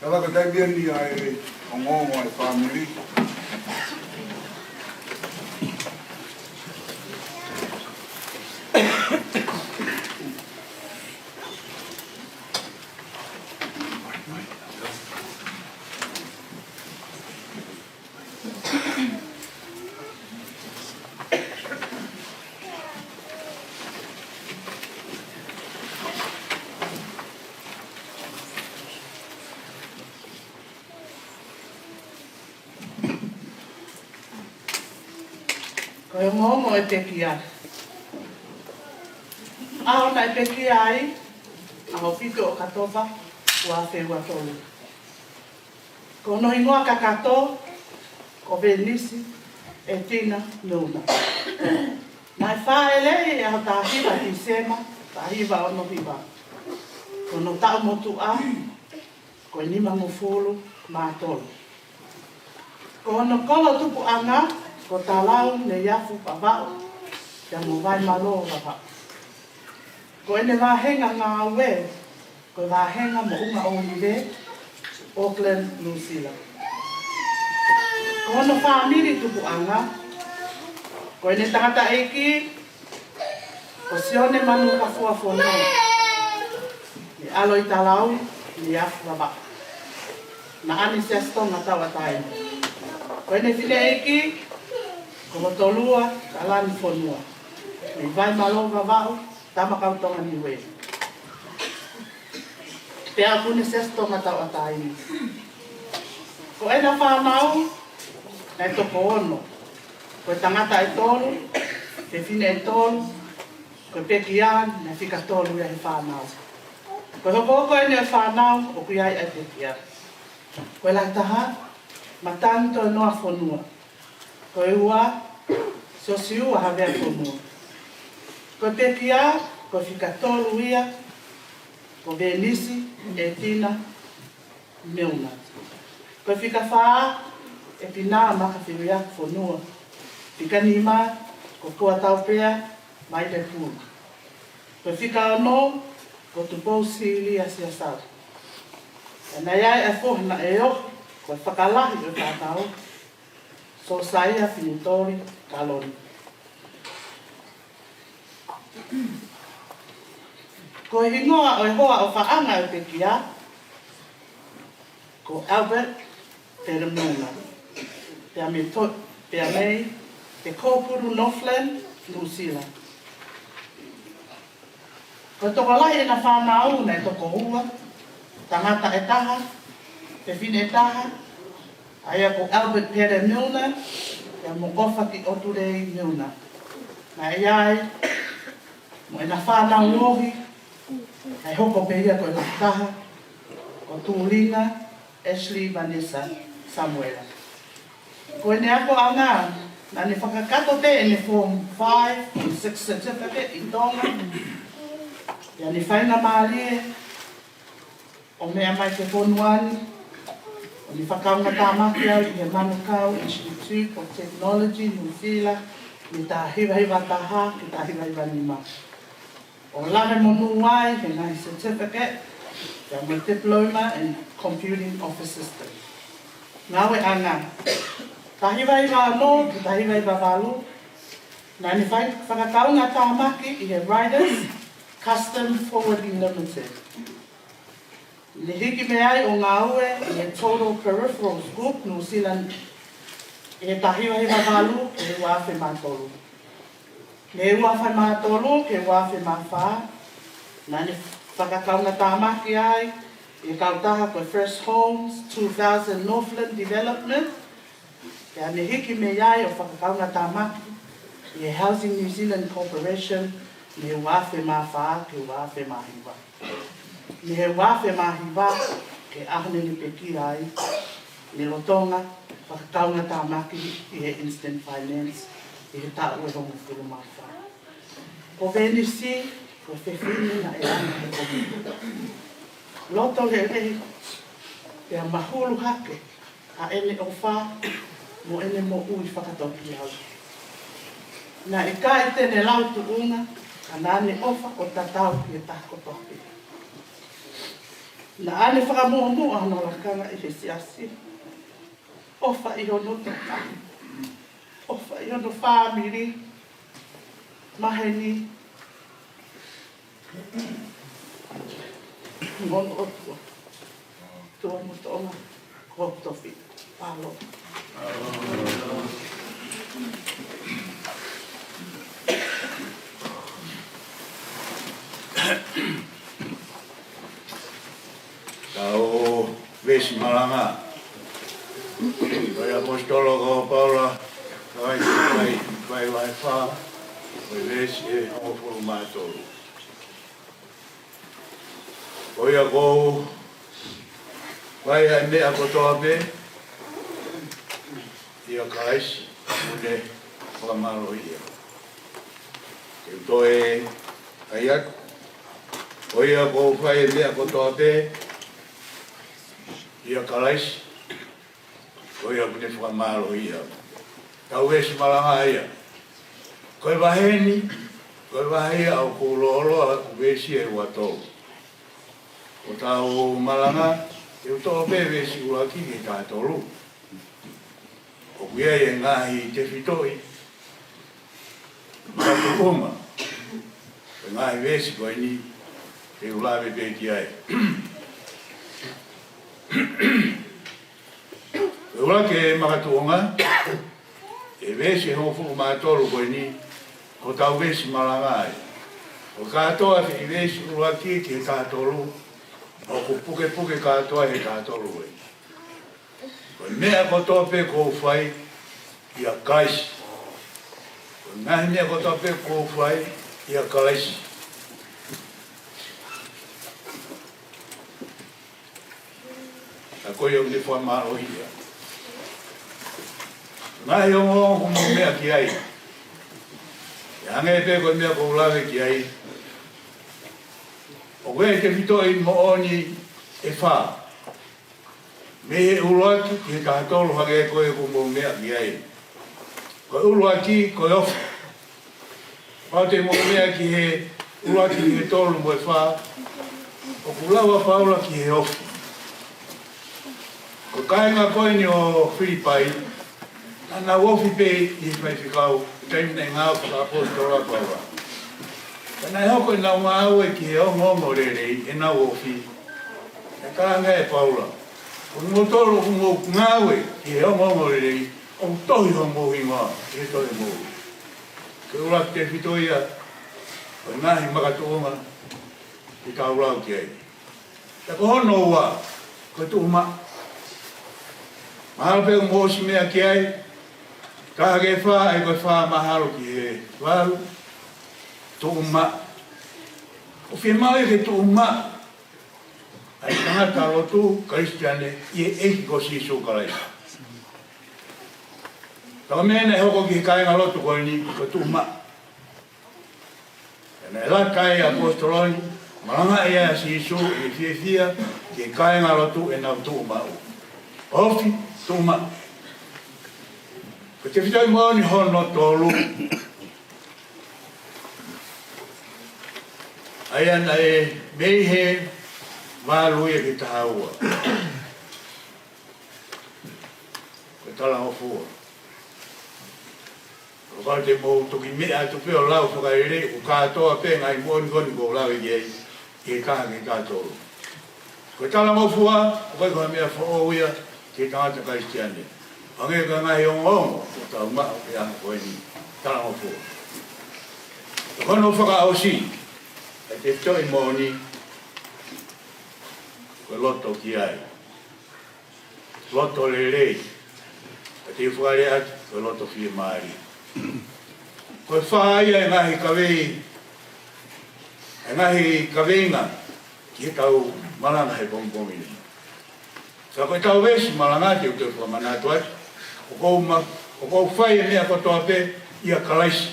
Ka laka taimi eni ʻa e ongoongo ʻa e fāmili. Ko e ongoongo ʻo e pekia. ʻAho naʻe pekia ai, ʻaho fitu ʻo ʻOkatopa, ua afe ua tolu. Ko hono hingoa kakato ko Venisi ʻEtina Nouna. Naʻe fāʻeleʻi ʻi he ʻaho taha hiva Tīsema, taha hiva ono hiva. Ko hono taʻu motuʻa ko e nimangofulu mā tolu. Ko hono kolo tupuʻanga ko Talau Neiafu Vavaʻu, pea mo Vaimalō Vavaʻu. Ko ʻene vāhenga ngāue ko e vāhenga moʻunga ʻōnive, Auckland, New Zealand. Ko hono fāmili tupuʻanga, ko ʻene tangataʻeiki ko Sione Manukafua Fonua, mei ʻAloʻitalau, Neiafu Vavaʻu, Naʻa ni Siasi Tonga Tauʻatāina. Ko ʻene fineʻeiki ko Lotolua Kalani Fonua, mei Vaimalō Vavaʻu, Tamakautonga, Niuē. Pea ʻoku ne Siasi Tonga Tauʻatāina. Ko ʻena fānau naʻe toko ono. Ko e tangata ʻe tolu, fefine ʻe tolu, ko e pekia naʻe fika tolu ia he fānau. Ko e hokohoko ʻeni ʻo e fānau ʻoku ʻi ai ʻa e pekia. Ko e lahi taha, Matangi Toenoa Fonua. Ko e ua, Siosiua Havea Fonua. Ko e pekia, ko e fika tolu ia, ko Venisi ʻEtina Meuna. Ko e fika fā, ʻEpina Makafiliaku Fonua. Fika nima, ko Kuataupea Mailepulu. Ko e fika ono, ko Tupou Silia Siasau. Pea naʻe ʻi ai ʻa e foha naʻe ohi, ko e fakalahi ʻo e fānau, Sosaia Pinitori Kaloni. Ko e hingoa ʻo e hoa ʻofaʻanga ʻo e pekia ko Albert Peremeuna, pea mei To-, pea mei Te Koupuru, Northland, New Zealand. Ko e tokolahi ʻena fānau naʻe toko ua, tangata ʻe taha, fefine ʻe taha, ʻa ia ko Albert Peremeuna, Pea mo ʻOfa ki ʻOtulei Meuna. Naʻe ʻi ai mo ʻena fānau ohi, kae hoko pē ia ko e lahi taha, ko Tulinga Ashley Vanessa Samuela. Ko ʻene akoʻanga, naʻa ne fakakakato pē ʻene Form five and six certificate ʻi Tonga. Pea ne faingamālie ʻo meʻa mai ki he fonua ni, ʻo ne fakaʻaongatāmaki ai ʻi he Manukau Institute of Technology, New Zealand, mei he taha hiva hiva taha ki he taha hiva hiva nima. ʻO lave monū ai he ngaahi certificate, pea mo e Diploma in Computing of a System. Ngāueʻanga, taha hiva hiva ono ki he taha hiva hiva valu, naʻa ne fai fakakaʻaongatāmaki ʻi he Riders Custom Forwarding Limited. Ne hiki mei ai ʻo ngāue ʻi he Total Peripherals Group, New Zealand, ʻi he taha hiva hiva valu ki he ua afe mā tolu. Mei he ua afe mā tolu ki he ua afe mā fā, naʻa ne fakakaʻaongatāmaki ai ʻi he kautaha ko e Fresh Homes two thousand Northland Development, pea ne hiki mei ai ʻo fakakaʻaongatāmaki ʻi he Housing New Zealand Corporation mei he ua afe mā fā ki he ua afe mā hiva. Mei he ua afe mā hiva ki he ʻaho naʻa ne pekia ai, ne lolotonga fakakaʻaongatāmaki ʻi he Instant Finance ʻi he taʻu ʻe hongofulu mā fā. Ko Venisi, ko e fefine naʻe anga he komiti. Loto lelei, pea mahulu hake ʻa ʻene ʻofa mo ʻene moʻui fakatokiʻa. Naʻe ʻikai te ne lau tuʻunga, ka naʻa ne ʻofa ʻo tatau ki he taha kotoa pē. Naʻa ne fakamuʻomuʻa hono lakanga ʻi he siasi, ʻofa ʻi hono toka, ʻofa ʻi hono fāmili, maheni, mo hono ʻOtua. Tuʻa mo Tonga, ko hoku tofiʻa. Mālō. Tau veesi malanga. Ko e ʻaposetolo ko Paula, Kalaisi, Kalaisi, Kalaisi, Kalaisi, ko e veesi ʻe hongofulu mā tolu. Ko ia ʻoku ou fai ʻa e meʻa kotoa pē ʻia Kalaisi ʻoku ne fakamālohiʻia. Te u toe ʻai atu. Ko ia ʻoku ou fai ʻa e meʻa kotoa pē ʻia Kalaisi, ko ia ʻoku ne fakamālohiʻia au. Tau veesi malanga ia. Ko e vahe ni, ko e vahe ia ʻoku lōloa ʻeku veesi ʻe ua tolu. ʻO tau malanga, te u toʻo pē veesi ʻuluaki ki he taha tolu. ʻOku ʻi ai e ngaahi tefitoʻi makatuʻunga ʻo e ngaahi veesi ko eni, te u lave pē ki ai. Ko e ʻuluaki makatuʻunga, ʻa e veesi ʻe hongofulu mā tolu ko eni, ko hotau veesi malanga ia. Ko e kātoa ʻa e veesi ʻuluaki ki he taha tolu, ʻoku pukepuke kātoa ʻe he taha tolu ko eni. Ko e meʻa kotoa pē ʻoku ou fai ʻia Kalaisi. Ko e ngaahi meʻa kotoa pē ʻoku ou fai ʻia Kalaisi. ʻA ia ko ia ʻoku ne fakamālohiʻia au. Ngaahi ongoongo ʻoku mou meʻa ki ai. ʻE hangē pē ko e meʻa ʻoku ou lave ki ai. ʻOku ʻi ai e tefitoʻi moʻoni ʻe fā. Mei he ʻuluaki ki he taha tolu hangē ko ia ʻoku mou meʻa ki ai. Ko e ʻuluaki, ko e ofi. Kapau te mou meʻa ki he ʻuluaki, ki he tolu mo e fā, ʻoku lau ʻa Paula ki he ofi. Ko e kāinga ko eni ʻo Filipai, naʻa nau ofi pē ʻi he faifekau, taimi naʻe ngāue fakaʻaposetolo ʻa Paula. Ka naʻe hoko ʻenau ngāue ki he ongoongolelei, ʻenau ofi. Naʻe talaange ʻe Paula, ko kimoutolu ʻoku mou ngāue ki he ongoongolelei, ʻoku tohi homou hingoa ʻi he tohi ʻo e moʻui. Ko e ʻuluaki tefitoʻi ia ʻo e ngaahi makatuʻunga te tau lau ki ai. Pea ko hono ua, ko e tuʻumaʻu. Mahalo pē ʻoku mou ʻosi meʻa ki ai, Taha ki he fā, ʻa ia ko e fā mahalo ki he valu, tuʻu maʻu. ʻOku fiemaʻu ia ke tuʻu maʻu ʻa e tangata lotu Kalisitiane ʻi he ʻEiki ko Sīsū Kalaisi. Ka ko e meʻa naʻe hoko ki he kāingalotu ko eni, ko e tuʻu maʻu. Naʻe lata ai ʻa e ʻaposetolo ni, malangaʻi ai ʻa Sīsū ʻene fiefia ki he kāingalotu ʻenau tuʻu maʻu. Ofi, tuʻu maʻu. Ko e tefitoʻi moʻoni hono tolu, ʻa ia naʻe mei he valu ia ki he taha ua. Ko e talangofua. Ko e fai te mou toki meʻa atu pē ʻo lau fakalelei, ʻoku kātoa pē ngaahi moʻoni ko eni ʻoku ou lave ki ai, ki he taha ki he taha tolu. Ko e talangofua, ʻoku ʻikai ko ha meʻa foʻou ia ki he tangata Kalisitiane. Hangē ko e ngaahi ongoongo ʻoku tau maʻu he ʻaho ko eni, talangofua. Ko hono fakaʻosi, ʻa e tefitoʻi moʻoni, ko e loto ki ai. Loto lelei. Ka te u fakalea atu, ko e loto fiemālie. Ko e fā ia e ngaahi kavei, e ngaahi kaveinga ki heʻetau malanga he pongipongi ni. Ka ko ʻetau veesi malanga te u toe fakamanatu atu, ʻoku ou ma-, ʻoku ou fai e meʻa kotoa pē ʻia Kalaisi,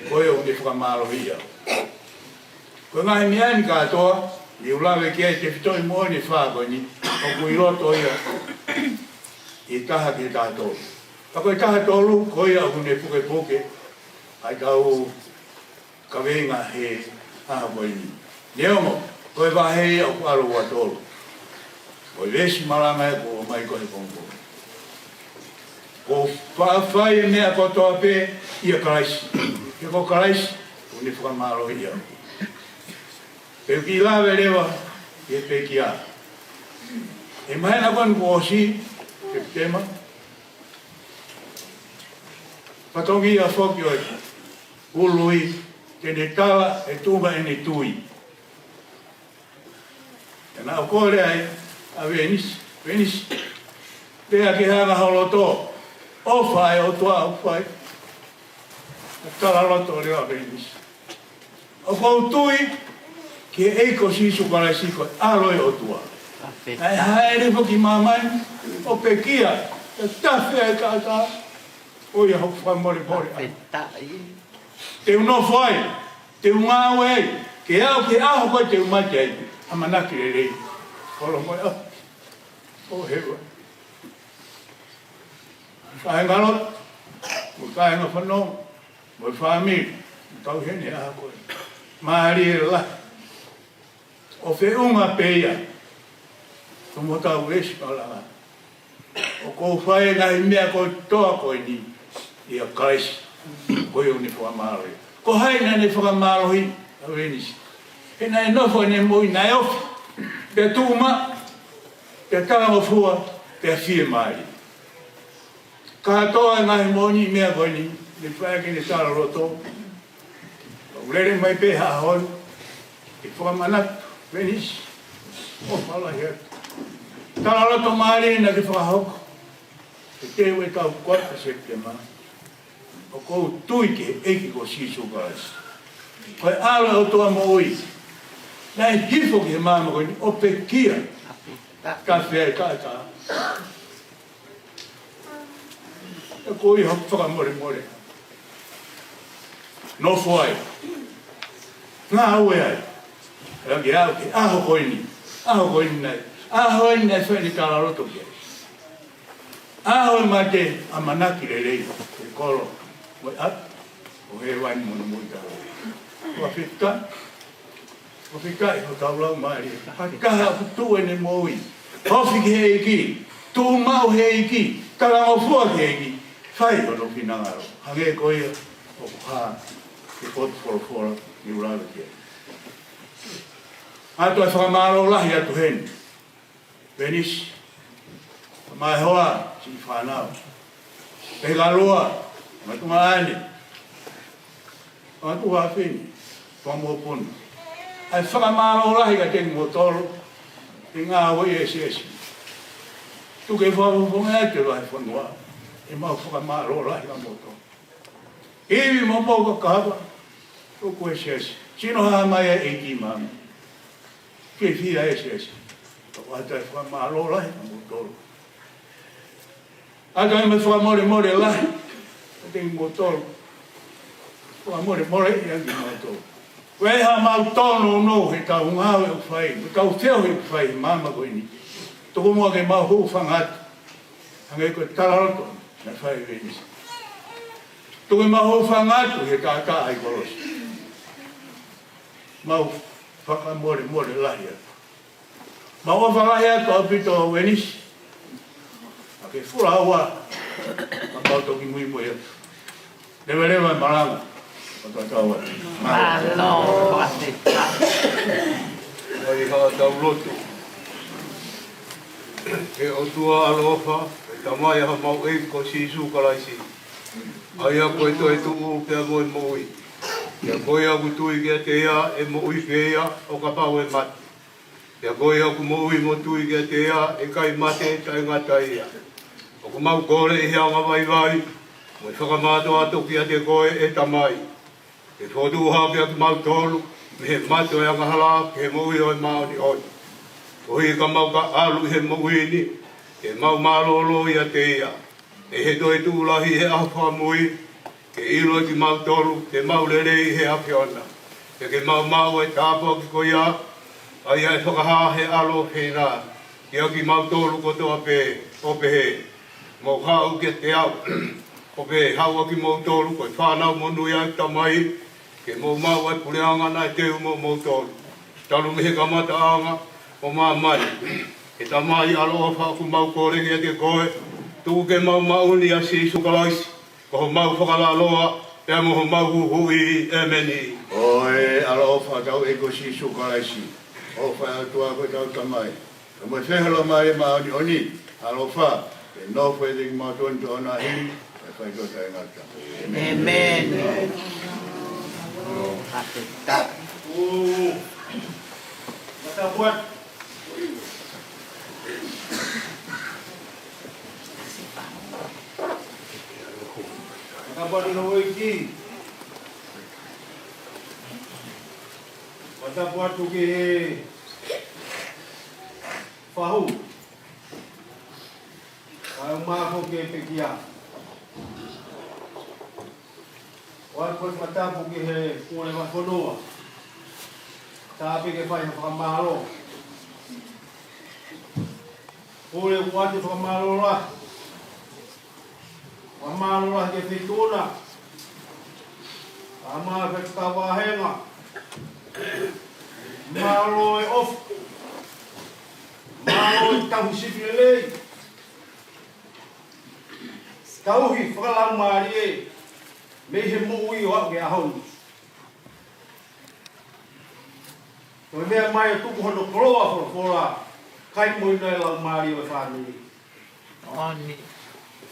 ko ia ʻoku ne fakamālohiʻi au. Ko e ngaahi meʻa ni kātoa, ne u lave ki ai, tefitoʻi moʻoni ʻe fā ko eni, ʻoku ʻi loto ia ʻi he taha ki he taha tolu. Ka ko e taha tolu, ko ia ʻoku ne pukepuke ʻa ʻetau kaveinga he ʻaho ko eni. Neongo, ko e vahe ia ʻoku ʻalu ua tolu. Ko e veesi malanga ē kuo ʻomai ko ē he pongipongi. ʻOku ou fai e meʻa kotoa pē ʻia Kalaisi. He ko Kalaisi, ʻoku ne fakamālohiʻi au. Pea u kiʻi lave leva ki he pekia. He māhina ko eni kuo ʻosi, Sepitema, fatongia foki ʻo e ului, te ne tala e tuʻunga ʻene tui. Pea naʻa ku kole ai ʻa Venisi, Venisi, pea ke hanga ho loto, ʻofa ʻa e ʻOtua ʻoku fai. Naʻe tala loto leva ʻa Venisi: ʻOku ou tui ki he ʻEiki ko Sīsū Kalaisi ko e ʻAlo ʻo e ʻOtua. Naʻe haʻele foki ki māmani ʻo pekia, ʻo tafe ʻa e taʻataʻa, ʻo ʻai hoku fakamolemole ai. Te u nofo ai, te u ngāue ai, ke aʻu ki he ʻaho ko ē te u mate ai, ʻamanaki lelei. Kolo mo e ʻapi ʻo hēvani. Kāinga lotu, mo e kāinga fanongo, mo e fāmili, mo e kau heni he ʻaho ko ē. Mālie lahi. ʻOku feʻunga pē ia ki homou veesi malanga. ʻOku ou fai e ngaahi meʻa kotoa ko eni ʻia Kalaisi, ko ia ʻoku ne fakamālohiʻi. Ko hai naʻa ne fakamālohiʻi ʻa Venisi? He naʻe nofo ʻene moʻui naʻe ofi, pea tuʻu maʻu, pea talangofua, pea fiemālie. Kātoa e ngaahi moʻoni meʻa ko eni, ne fai ʻaki ʻene tala loto. Ka u lele mai pē he ʻaho ni ke fakamanatu, Venisi, ʻofa lahi atu. Tala loto mālie naʻa ke fakahoko he teu ʻetau kota Sepitema. ʻOku ou tui ki he ʻEiki ko Sīsū Kalaisi, ko e ʻAlo ʻo e ʻOtua moʻui, naʻe hifo ki he māmani ko eni ʻo pekia, tafe ʻa e taʻataʻa. ʻOku ʻai hoku fakamolemole. Nofo ai, ngāue ai, ʻo aʻu ki he ʻaho ko eni, ʻaho ko eni naʻe, ʻaho eni naʻe fai ʻene tala loto ki ai. ʻAho e mate, ʻamanaki lelei, he kolo mo e ʻapi ʻo hēvani mo hono moʻui taʻengata. Fakafetaʻi, fakafetaʻi hotau laumālie. Ha taha ʻoku tuʻu ʻene moʻui, ofi ki he ʻEiki, tuʻu maʻu he ʻEiki, talangofua ki he ʻEiki, fai hono finangalo. Hangē ko ia ʻoku hā he potu folofola ne u lave ki ai. ʻOatu e fakamālō lahi atu heni, Venisi, mai hoa, siʻi fānau, Pekalua, Matuʻaʻane, Matuʻafini, Fakamoʻopuna. ʻA e fakamālō lahi kiate kimoutolu, he ngāue ʻi he siasi. Tuku ke fakafofonga atu e vahefonua. ʻEmau fakamālō lahi ʻa moutolu. Ivi mo mo kakava, tuku e siasi. Sino ha mai e ʻEiki mami. Ke fia e siasi. Tau ʻatā e fakamālō lahi ʻa moutolu. ʻAtā e meʻa fakamolemole lahi. Ate i moutolu. Fakamolemole ia ki moutolu. Ko e hā mau tonu no he tau ngāue ʻoku fai, he tau feohi ʻoku fai, māmani ko eni. Tuku muʻa ke mau hūfanga atu. Hangē ko e talaloto naʻe fai ʻe Venisi. Tuku ke mau hūfanga atu he taʻataʻa ʻi kolosi. Mau fakamolemole lahi atu. Mau ʻofa lahi atu ʻaupito Venisi. ʻA ke fula ua. Mau toki muimui atu. Leveleva e malanga. ʻO tatau atu. Mālō. Ai ha tau lotu. ʻE ʻOtua ʻaloʻofa, ʻe Tamai ʻa homau ʻEiki ko Sīsū Kalaisi. ʻA ia ko e toetuʻu pea mo e moʻui. Pea ko ia ʻoku tui kiate ia ʻe moʻui pē ia ʻo kapau ʻe mate. Pea ko ia ʻoku moʻui mo tui kiate ia ʻe ʻikai mate taʻengata ia. ʻOku mau kole ʻi he angavaivai, mo e fakamātoato kiate koe ʻe Tamai. Ke fotu hake ʻa kimautolu, mei he mate ʻo e angahala, ki he moʻui ʻo e māʻoniʻoni. Koeʻuhi ka mau ka ʻalu ʻi he moʻui ni, ke mau mālōlō ʻiate ia. ʻE he toetuʻu lahi he ʻaho fakamui, ke ʻilo ʻe kimautolu, ke mau lelei he ʻAfiona. Pea ke mau maʻu e tāpuaki ko ia, ʻa ia ʻe fakahā he ʻAlo ʻofeina, kia kimautolu kotoa pē, ʻo pehē, mou haʻu kiate au, ʻo pehē haʻu ʻa kimoutolu, ko e fānau monūʻia ʻa e Tamai, ke mou maʻu ʻa e puleʻanga naʻe teu moʻomoutolu. Talu mei he kamataʻanga ʻo māmani. ʻE Tamai ʻaloʻofa ʻoku mau kole kiate koe, tuku ke mau maʻu ni ʻa Sīsū Kalaisi, ko homau fakalaloa, pea mo homau huhuʻi, ʻēmeni. ʻOe ʻaloʻofa ʻa hotau ʻEiki ko Sīsū Kalaisi, ʻofa ʻa e ʻOtua ko hotau Tamai, pea mo e feohi ʻa e Laumālie Māʻoniʻoni, ʻaloʻofa, ke nofo ʻiate kimautolu ʻo aʻu ki he ʻaho ni, pea fai ʻo taʻengata. ʻĒmeni. Fakafetaʻi. Fakafetaʻi ʻEiki. Fakafetaʻi ki he fahu. Kae ʻumaʻā foki e pekia. ʻOatu e fakatapu ki he pule fakafonua. Tāpē ke fai ha fakamālō. Pule, ʻoatu e fakamālō lahi. Fakamālō lahi ki he Feituʻuna. Fakamālō ki he kau vāhenga. Mālō e ʻofa. Mālō e tauhi sipi lelei. Tauhi fakalaumālie mei he moʻui ʻo aʻu ki he ʻaho ni. Ko e meʻa mai ʻo tuku hono koloa folofola, kai mo ʻi ai e laumālie ʻo e fāmili. ʻOni.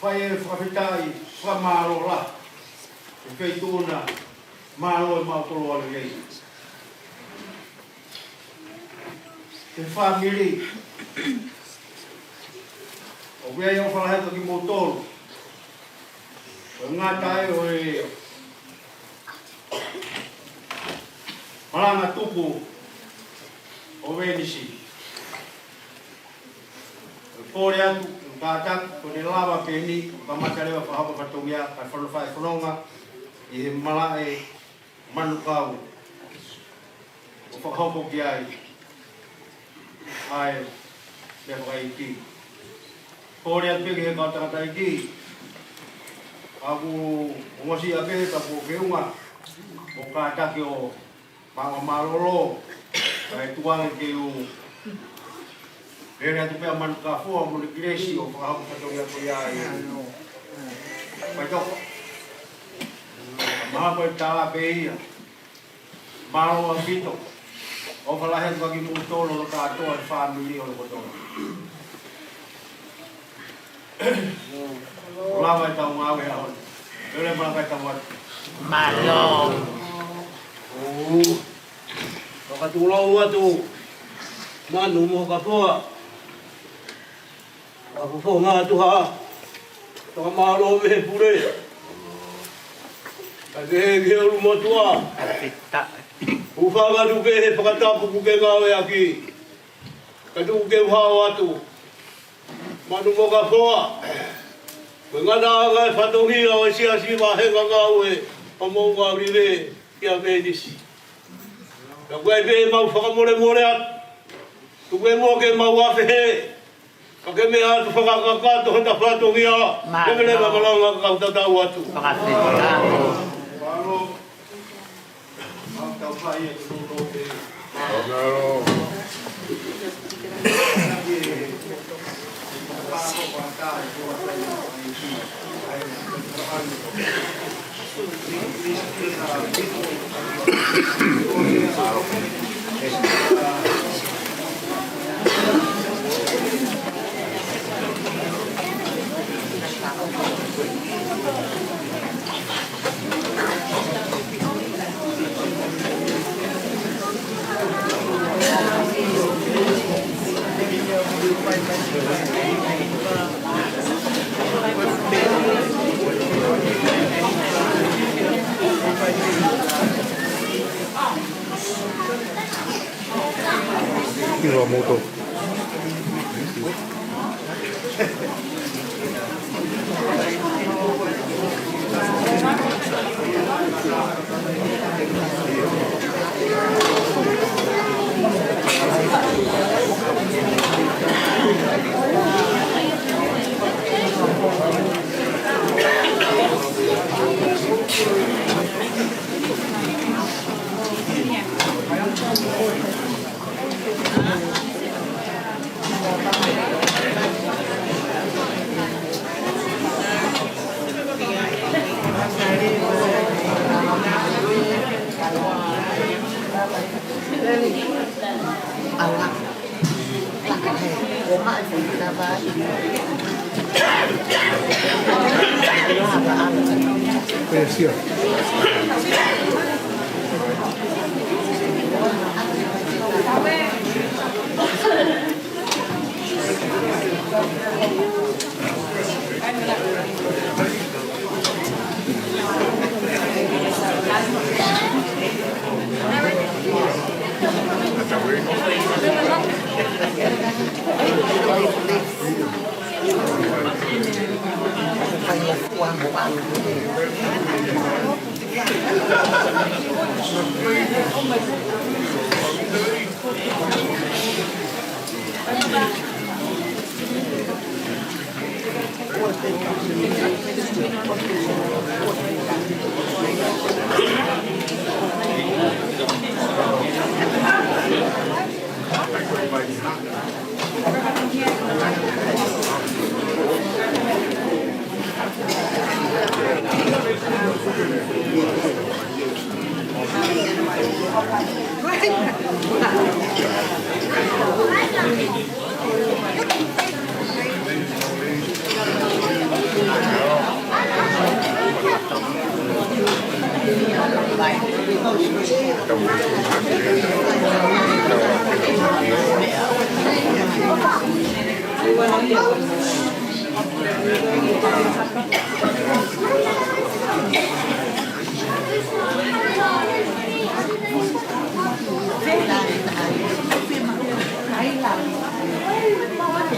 Fai e fakafetaʻi, fakamālō lahi. ʻE Feituʻuna, mālō e maʻu koloa lelei. Ki he fāmili. ʻOku ʻi ai e ʻofa lahi atu kiate kimoutolu. Ko e ngata ai ʻo e malanga tupu ʻo Venisi. ʻOku ou kole atu, ʻoku kātaki, kuo ne lava pē eni, ʻo kamata leva fakahoko fatongia, kae fano fai fononga, ʻi he malaʻe Manukau. ʻO fakahoko ki ai ʻa e meʻa fakaʻeiki. Kole atu pē ki he kau tangataʻeiki. ʻOku ongosia pē ka kuo feʻunga. ʻOku kātaki ʻo maʻu mālōlō. Kae tuku ange ke u lele atu pē ʻa Manukafoa mo Nikilesi ʻo fakahoko fatongia ko ia ʻi Faitoka. Mahalo ko e tala pē ia. Mālō ʻaupito. ʻOfa lahi atu kiate kimoutolu hono kātoa e fāmili ʻo e kotoa. Lava e tau ngāue he ʻaho ni. Lele malanga e tau atu. Mālō. ʻOu. Fakatūlou atu. Manu mo Kafoa. Kafoa ngā tuha. Fakamālō mei he pule. Kae kehe ki he ʻulumotuʻa. ʻOku ou fakaʻatu pē he fakatapu kuo ke ngāueʻaki. Kae tuku ke u hao atu. Manu mo ka foa. Ko e ngataʻanga e fatongia ʻo e siasi vahenga ngāue ʻa Moʻunga Vilive kia Menisi. Ka ko e pē mau fakamolemole atu. Tuku muʻa ke mau afe he. Ka ke meʻa atu fakakakato hota fatongia. Mālō. Ke mele mamalanga ka u tatau atu. Fakafetaʻi. Kiva moto.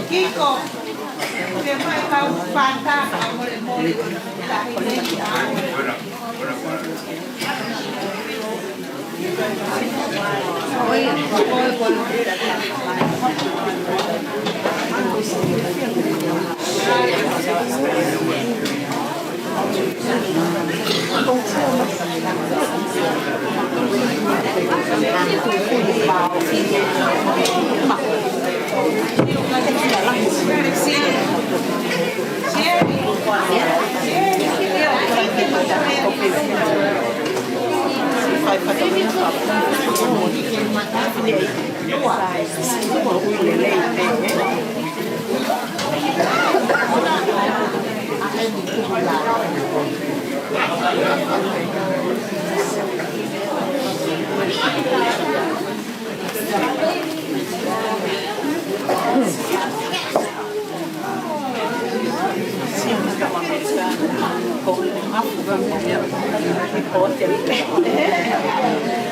Kiko, ke mai kau fanta, mole mole.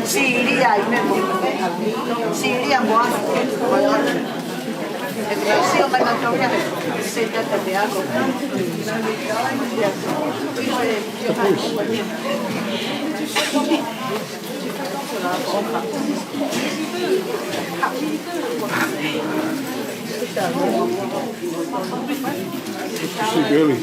Silia i me mo. Silia mo a. E te sio mai na tau ia. Se ta te ako. Sipeli.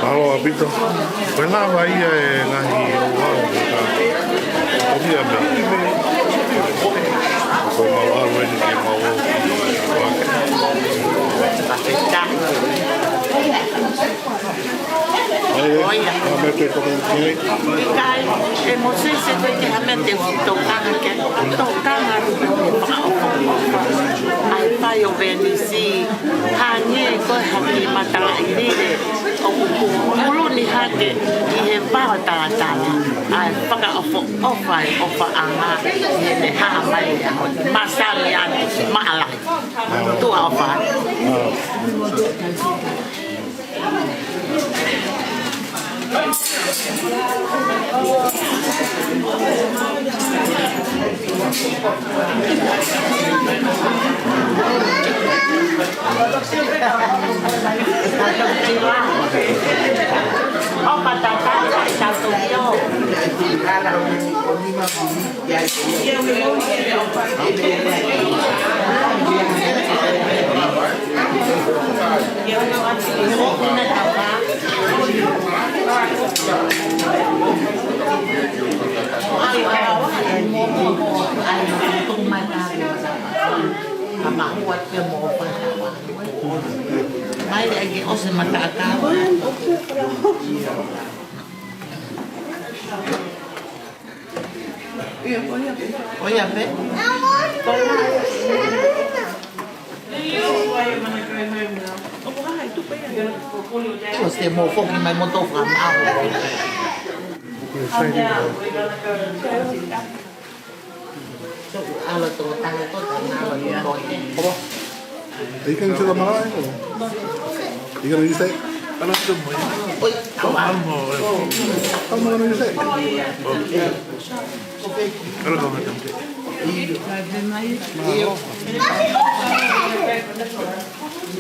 Mālō ʻaupito. Ko e lava ia e ngaahi ʻo au, ka ko ia mea. Ko e mau ʻalu eni ke mau ʻo. ʻAi, ʻai, ʻai, mea te toka ki ai. ʻIkai, ʻe Mōsese, ko e ke ha mea te u tokanga ke, tokanga atu pē mo fakaʻofoʻofa. ʻAi, fai ʻo Venisi, hangē ko e haki matala i nile, ʻoku kuluni hake ʻi he vao talatala, ʻai fakaʻofoʻofa e ʻofaʻanga, ʻi heʻene hā mai e ʻaho ni. Masani ane, maʻalahi. Tuʻa ʻofa. Mai le ake o se mataʻakau. ʻO ia pē. Io, se mo foki mai mo tō fakaʻaho. Ala tō taha tō taha ala tō tō. Are you going to the marae? Or you going to use that? Oi, awa. How am I going to use that? Io.